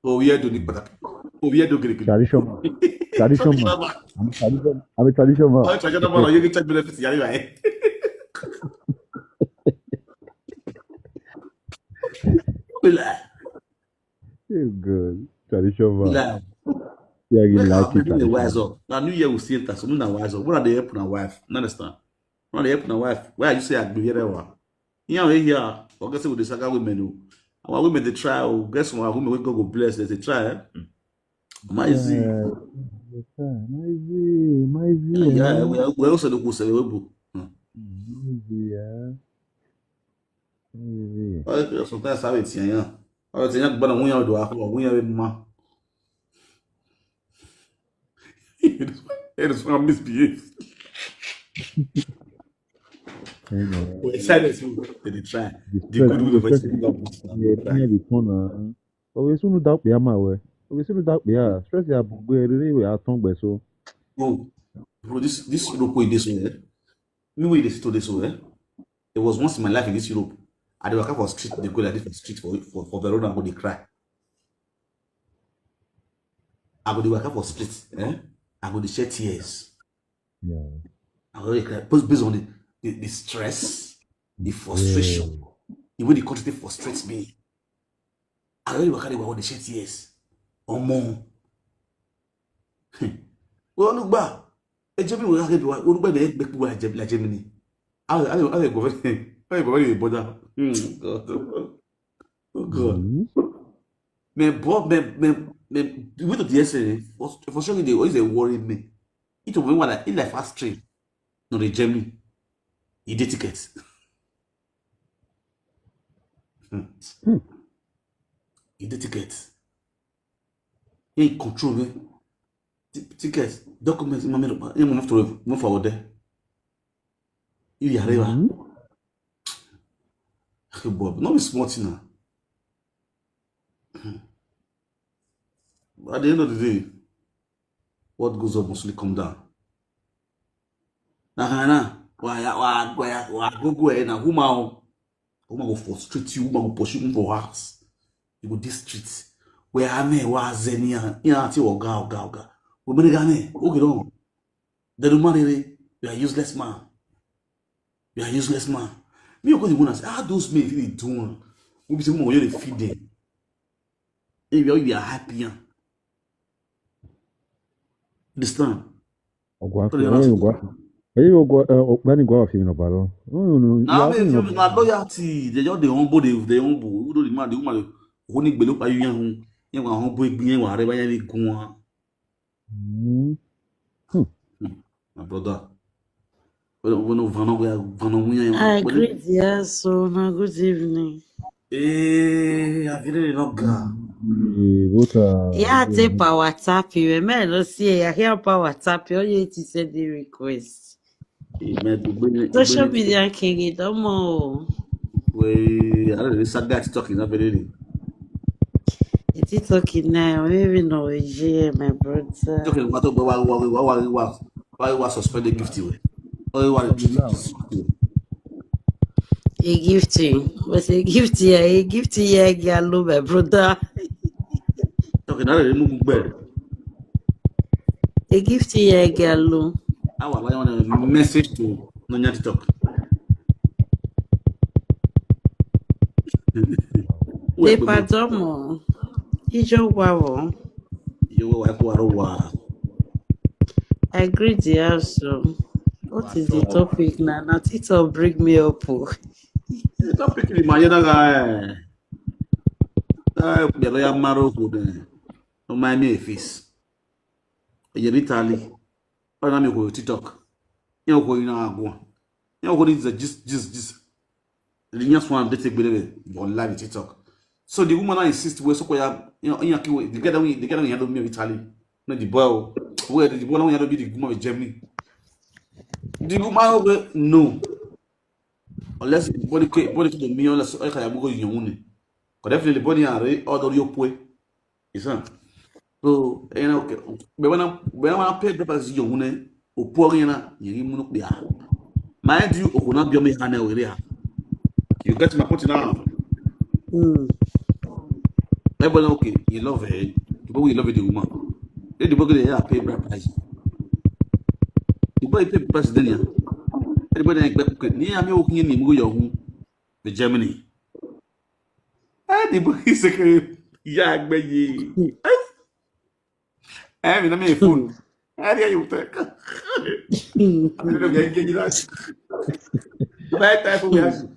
O we are do ni pata. O we are do giri giri. Tradition man. Tradition man. I'm a tradition. I'm a tradition man. All traditional man, you get charge benefits. Yeah, right. Be like, Oh, good. Tradition be man. like. Yeah, you Make our like it. people dey Tradition. Wise up. Now New Year we see enter. So we na wise up. What are they help na wife? You understand? What are they help na wife? Why you say I be here? Wa? Yeah, we here. Forget say we dey saga women o. Our women dey try o. Guess what? Our women wey God go bless, they dey try. Eh? Maizi. Yeah, yeah, Maizi, Maizi. Yeah, Eh? we are we are also the good seven. Hmm. Maizi, yeah. Maizi. Why sometimes I wait here? Yeah. I wait here. But when you do, I when you ma. It is it is from misbehave. You know, We excited to they dey try. the The good stress, will the of stress, it. yeah, yeah, the corner. But we soon doubt the ama we. We soon doubt the stress ya bugbe rere we aton gbe so. Oh, bro, this this Europe wey dey so, eh? Me wey dey sit dey so, eh? It was once in my life in this Europe. I dey waka for street, dey go like this for street for for, for Verona, I go dey cry. I go dey waka for street, eh? I go dey shed tears. Yeah. I go dey cry based, based on the, the, the stress, the frustration, Yeah. the way the country dey frustrate me. I go dey waka dey waka dey shed tears. Omo. Well, look back. Ejemi we ake bi wa, orugbo na egbe pu wa je, la Germany. Awe, awe, awe go very, awe go very bother. Hmm, God. Oh God. Me, but me, me, me, we to the essay, for, for sure, they always dey worry me. It will be like, it like fast train. No, the Germany. E dey ticket. Hmm. E dey ticket. E control me. Ti-, ticket, documents, mami, no, e move to, move forward there. You are right. Hmm. Hey, Bob, no be small thing now. But at the end of the day, what goes up must surely come down. Na, na, na, wa, wa, wa, wa, go, go, eh, na, woman, o. Woman go frustrate you, woman go pursue you for house. You go this street. Where am I? Where am I? You know, I say, "Oga, oga, oga." We bring am in. Okay, no. The woman, really, you are useless man. You are useless man. Me, of course, you wanna say, "How those men really do one?" We be say, "Woman, you dey feed them." If you are happy, yeah. Understand? Ogwa, Tell you eh, honest. Ogwa. Eh, Ogwa, eh, Ogbani Ogwa of him, no, Balo. No, no, no. You Now, are me, if you you not, not loyalty, they just dey humble, they, they humble. Who do the man, the woman, who need below by you, young, young, humble, young, whatever, young, go on. Hmm. Hmm. My brother. When, when, when, when, when, when, I when, agree, yes, so na good evening. Eh, I really love God. Eh, what a Yeah, I take power tap you. Man, no see, I hear power tap you. All you need to send the request. Amen. Social media king, it almost. We, I don't know, this guy talking, not really. It's talking now. Maybe no, yeah, my brother. Talking about, why, why, why, why, why, why, why suspend the gift you? Why, why, A gift you. What's a gift here? A gift here, Galo, my brother. Talking, I don't know, bed. A gift here, Galo. I want, I want a message to Nonya TikTok. Wait, wait, wait. Pardon mo. Ijo wa wo. Ijo wa ko aro wa. I greet the house, so what is the topic now? Now, TikTok bring me up, oh. The topic ni ma yena ga, eh. Eh, me lo ya maro ko de. No mind me face. Ye Italy. Ona mi ko TikTok. Ye ko ina agwa. Ye ko ni just, just, just. The next one, they take belebe on live TikTok. So the woman now insist we so ko ya, you know, you know, the girl that we, the girl that we had me Italy. No, the boy, oh. Where the boy now we had be the woman with Germany. The woman, oh, no. Unless body ke, body to the me, unless I can go you. But definitely body are all the your boy. Isa. So, you know, okay. But when I, when I pay the price you, o pori na, you munu kpia. Mind you, o kuna bi o mi hane o ire ha. You get my point now? Mm. Everybody, okay, you love her. But we love the woman. Let the boy get a pay bride price. The boy pay price then, yeah. Everybody, okay, ni ami o kinye ni mu yo hu. The Germany. Eh, the boy is a, yeah, but ye. Eh, mi na me phone. Eh, there you take. I don't know, get, get that. Buy type of,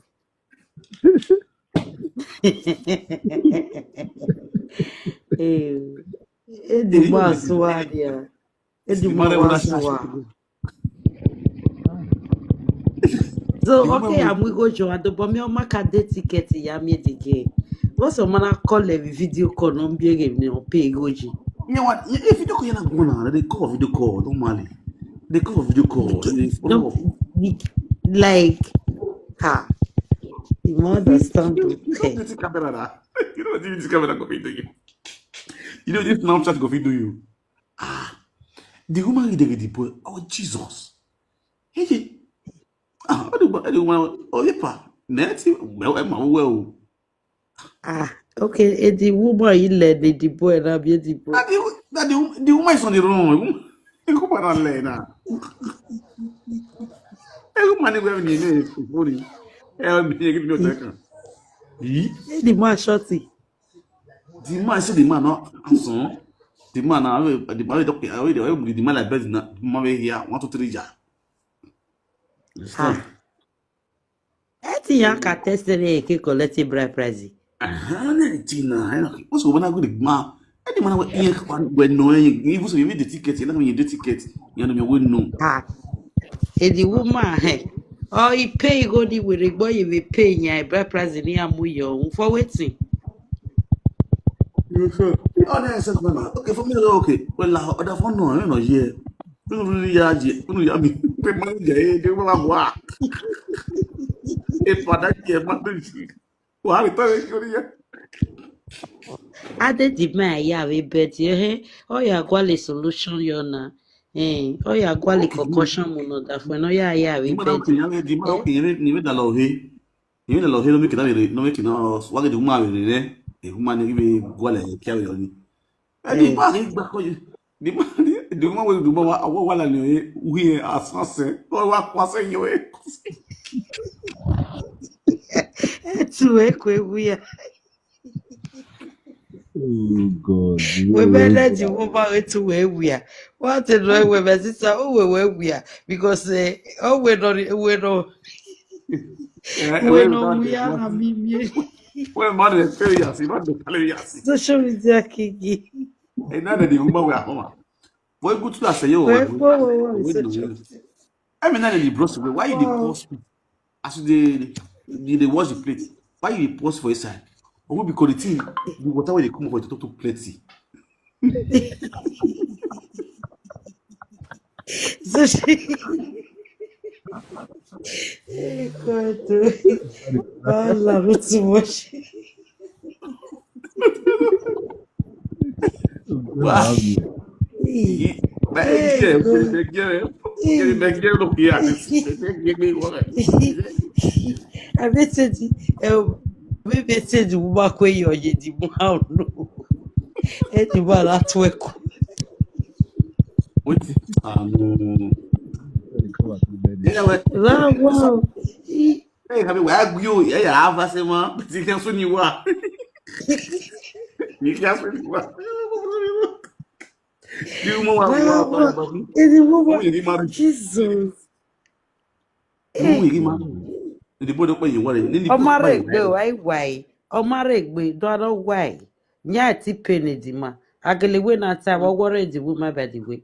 Eh, eh, the man swag, yeah. Eh, the man was swag. So, okay, I'm we go Joe. Ado, but me on my card ticket, yeah, me the game. What's your man call a video call? No, be a game, no, pay goji. You know what? If you don't call, you're not going on. They call video call, don't mind. They call video call. They No, follow up. we- like, ha. You more understand, You know okay. This camera now. You know what this camera go fit do you? You know this Snapchat go fit do you? Ah, the woman with the, the boy. Oh Jesus! Hey, hey. Ah, what the, what the woman? Oh, yeah, pa. Nancy, well, well, well. Ah, okay. Eh, the woman you led the, the boy, and I'm here the boy. That the, that the, the woman is on the wrong. The woman, the woman not led now. The woman is wearing the name. Funny. Eh, me, give me a second. Eh? Eh, the man shorty. The man say the man not handsome. the man, I will, the man, the, I will, the man like bed na, the man wey here, one, two, three, ja. You understand? Eti ya ka tesere eke collect bride price. Aha, na eti na, eh, what's going on with the man? Any man wey here, when no, eh, even so you need the ticket, you know when you do ticket, you know me, we know. Ah. E the woman, eh. Oh, he pay go the way the boy he will pay ya bride price ni amu yo. For wetin? You sure? Oh, no, I said, no, okay, for me, okay. Well, la, other phone, no, no, yeah. No, no, yeah, yeah. No, yeah, me, the manager, eh, the woman, wa. If for that, yeah, man, wa, I tell you, yeah. Ade the man ya we bet ye, eh. Oh, ya gwale solution yo na. Eh, oh, ya gwale concussion mo no da fun, oh, ya, ya we The man, bet. okay, yeah, the man, okay, yeah, ni we da lo he. Ni we da lo he, no make it, no make it, no, wa get the woman, we, eh. The woman, ni we gwale, yeah, carry on. And the man, he back on you. The man, the, the woman will do what, what, what, we are français. What, what, français, you, eh? Tu ekwe we ya. Oh God. We be let the woman we tu we we ya. What a joy we be sister, oh, we we we ya. Because, eh, oh, we no, we no, Eh, we well, no, man, we are what, na me, me. Well, man, they tell you, yes, man, they tell you, yes. Social media kiki. And now that the woman we are home. Boy, good to us, say, yo, We, we, we, we, we, we so know. true. I mean, now that the bros, why you the Wow. post? As they, they, they wash the plate. Why you post for inside? Or we because the thing, the water where they come for the total plenty. So she. Hey, God. I love it too much. Wow. Ye-, but, Hey, yeah, God. but, but, yeah, yeah, but, yeah, look here, this, this, this, this, this, what? I bet said, um, maybe said the woman kwe yo ye the woman no. Eh, the woman at work. Wait, ah, no. Yeah, well, Wow, wow. He- hey, have you, why you, yeah, yeah, have a say, man, but you can't swim, you are. You can't swim, you are. The woman, wa, Wow, wa, wa, wow. wa, Eh, the wa, woman. you get married. Jesus. The woman, you get married. The boy don't pay you, what? Then the Ọmọ boy rẹ̀ buy gbé o, you. Why, why? Ọmọ rẹ̀ gbé, dọ́dọ̀ why? Nya ti pay ni the man. Agelewe na ta, what worry the woman by the way.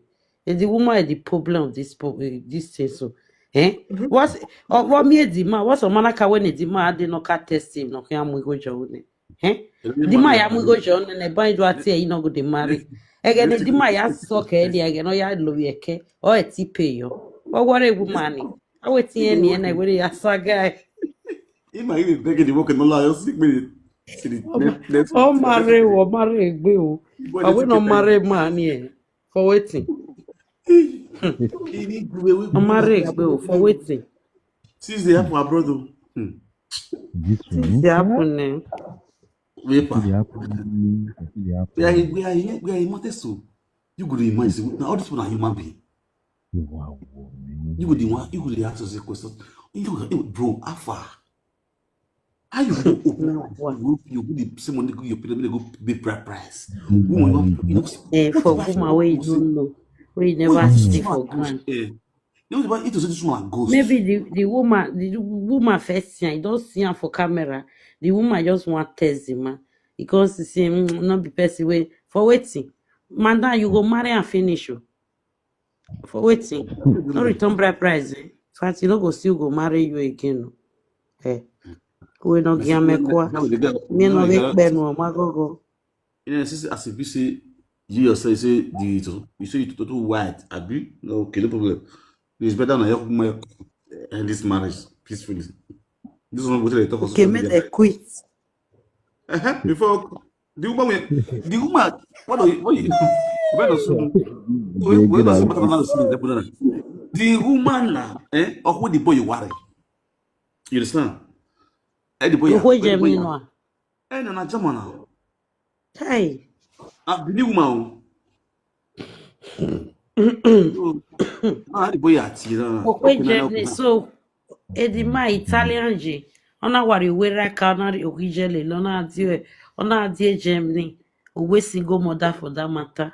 And the woman is the problem of this, po- eh, this thing. So, eh? What's, oh, what me the man? What's a man ka when the man did not cut test him? No, can we go join? Eh? The man ya we go join and buy do at say you no go dey marry. Again, the man ya suck eh, the again, oh ya lo ye ke, oh, e ti pay yo. What worry woman? I wait here, and I worry ya saga. He might even beg the work and no lie, you'll see me. See the next, next. Ọmọ rẹ̀, ọmọ rẹ̀ gbé o. But we no marry man here. For waiting. Ọmọ rẹ̀ gbé o, for waiting. Since they have my brother. Hmm. This Things one. dey happen, eh? Wait, It dey happen. It dey happen. We are, we are, we are in Montez, so you go dey imagine. Now all these people are human being. Wow, man. You go dey want, you go dey ask us a question. You go, hey, bro, how far? How you go open No, up what? your group, you go dey say money, go your people, go pay bride price. Mm. Woman, you know, Eh, for woman wey you don't know, wey you never see for ground. Eh, you know, it is this woman ghost. Maybe the, the woman, the woman first see am, you don't see am for camera. The woman just want test the man. Because she say, mm, not be person way for waiting. Madam, you go marry and finish you. For waiting. No return bride price. Eh? In fact, you no go still go marry you again. No. Eh. We no give me kwa. Me no make pen no magogo. You know, since as if you say you yourself say the, you say you too white, abi? No, okay, no problem. It's better now you end this marriage peacefully. This one we dey talk. Okay, make they quit. Uh-huh. Before the woman, the woman, what do you, what do you, what do you, the woman now, eh? Or who the boy you worry? You understand? Eh, the boy, Go who the boy Germany you worry? No. Eh, no, na German now. Hey. Ah, the new woman. Oh. Ah, the boy at you. Go Germany. So, Edima Italian G. Ona wari wera ka ona ri okijele lona die ona die Germany. Owe single mother for that matter.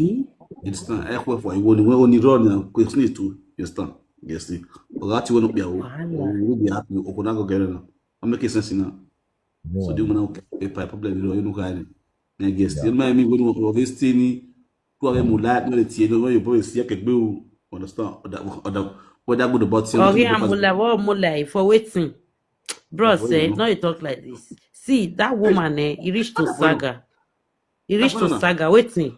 You understand? I work for you when when only run and question it too. You understand? Yes, see. But that you want to be a who? Who be happy? Okuna go get it now. I make sense now. So the woman okay, a problem you know you know kind. I guess still my me when of this thing. Who have more like no the you know you boys see can be understand or that or that whether good about you. Ogi amula, what amula for waiting? Bros, eh, no you talk like this. See, that woman, eh, he reached to saga. He reached to saga. Waiting.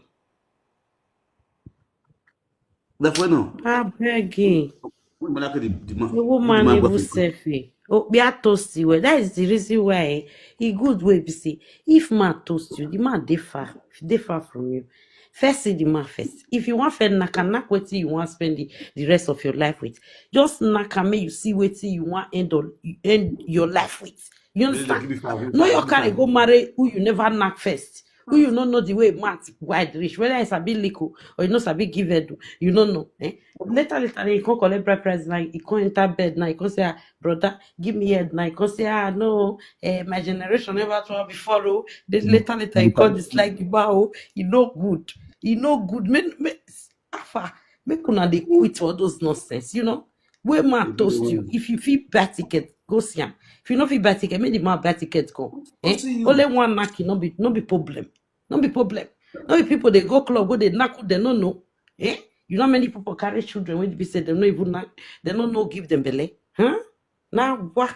That's why no. I beg you. When I could the man. The woman even selfie. Oh, we are toasty. Well, that is the reason why he good way be say if man toast you, the man dey far, dey far from you. First see the man first. If you want fair knock and knock wetin you want spend the, the rest of your life with, just knock and make you see wetin you want end on end your life with. You understand? No, you can't go marry who you never knock first. Who you no know the way man wide reach, whether it's a bit liquor or you know sabi give head, you no know. Eh? Later, later, you come collect bride price now, you come enter bed now, you come say, ah, brother, give me head now. You come say, ah, no, eh, my generation never try before. Oh. Then later, later, you come dislike the bar. Oh, you no good. You no good. Men, men, afa, make una dey quit all those nonsense, you know. Wey man toast you, if you fit buy ticket, go see am. If you no fit buy ticket, make the man buy ticket come. Eh? Only one knock, no be no be problem. No be problem. No be people dey go club, go dey knock who dem no know. Eh? You know how many people carry children wey be say dem no even knack, dem no know give dem belle. Huh? Na wa.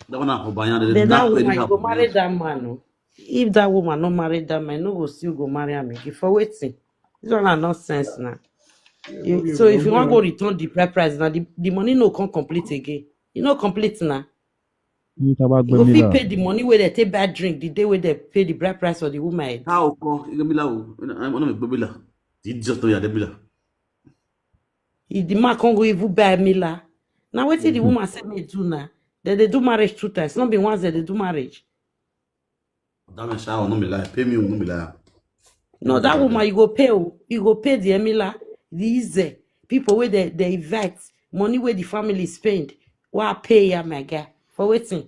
That one na for Banya. They Then that knock woman, anyhow you go for marry Banya. That man. Oh. If that woman no marry that man, no go still go marry am again. For waiting. This one na nonsense now. You, so if you want go return the bride price now, the, the money no come complete again. You no complete now. Ní tá a bá You gbé go mi fit là. Pay the money where they take buy drink the day where they pay the bride price for the woman. How come you get me la? I'm not a baby la. You just know you are the miller. If the man can't go even buy Mila. Now wait till the woman say me do now. Then they do marriage two times. Not be once that they do marriage. That man shower no me lie. Pay me no me lie. No, that woman you go pay. Oh, you go pay the Emila, the Ize, people where they, they invite, money where the family spend. Why pay ya, my guy? For waiting.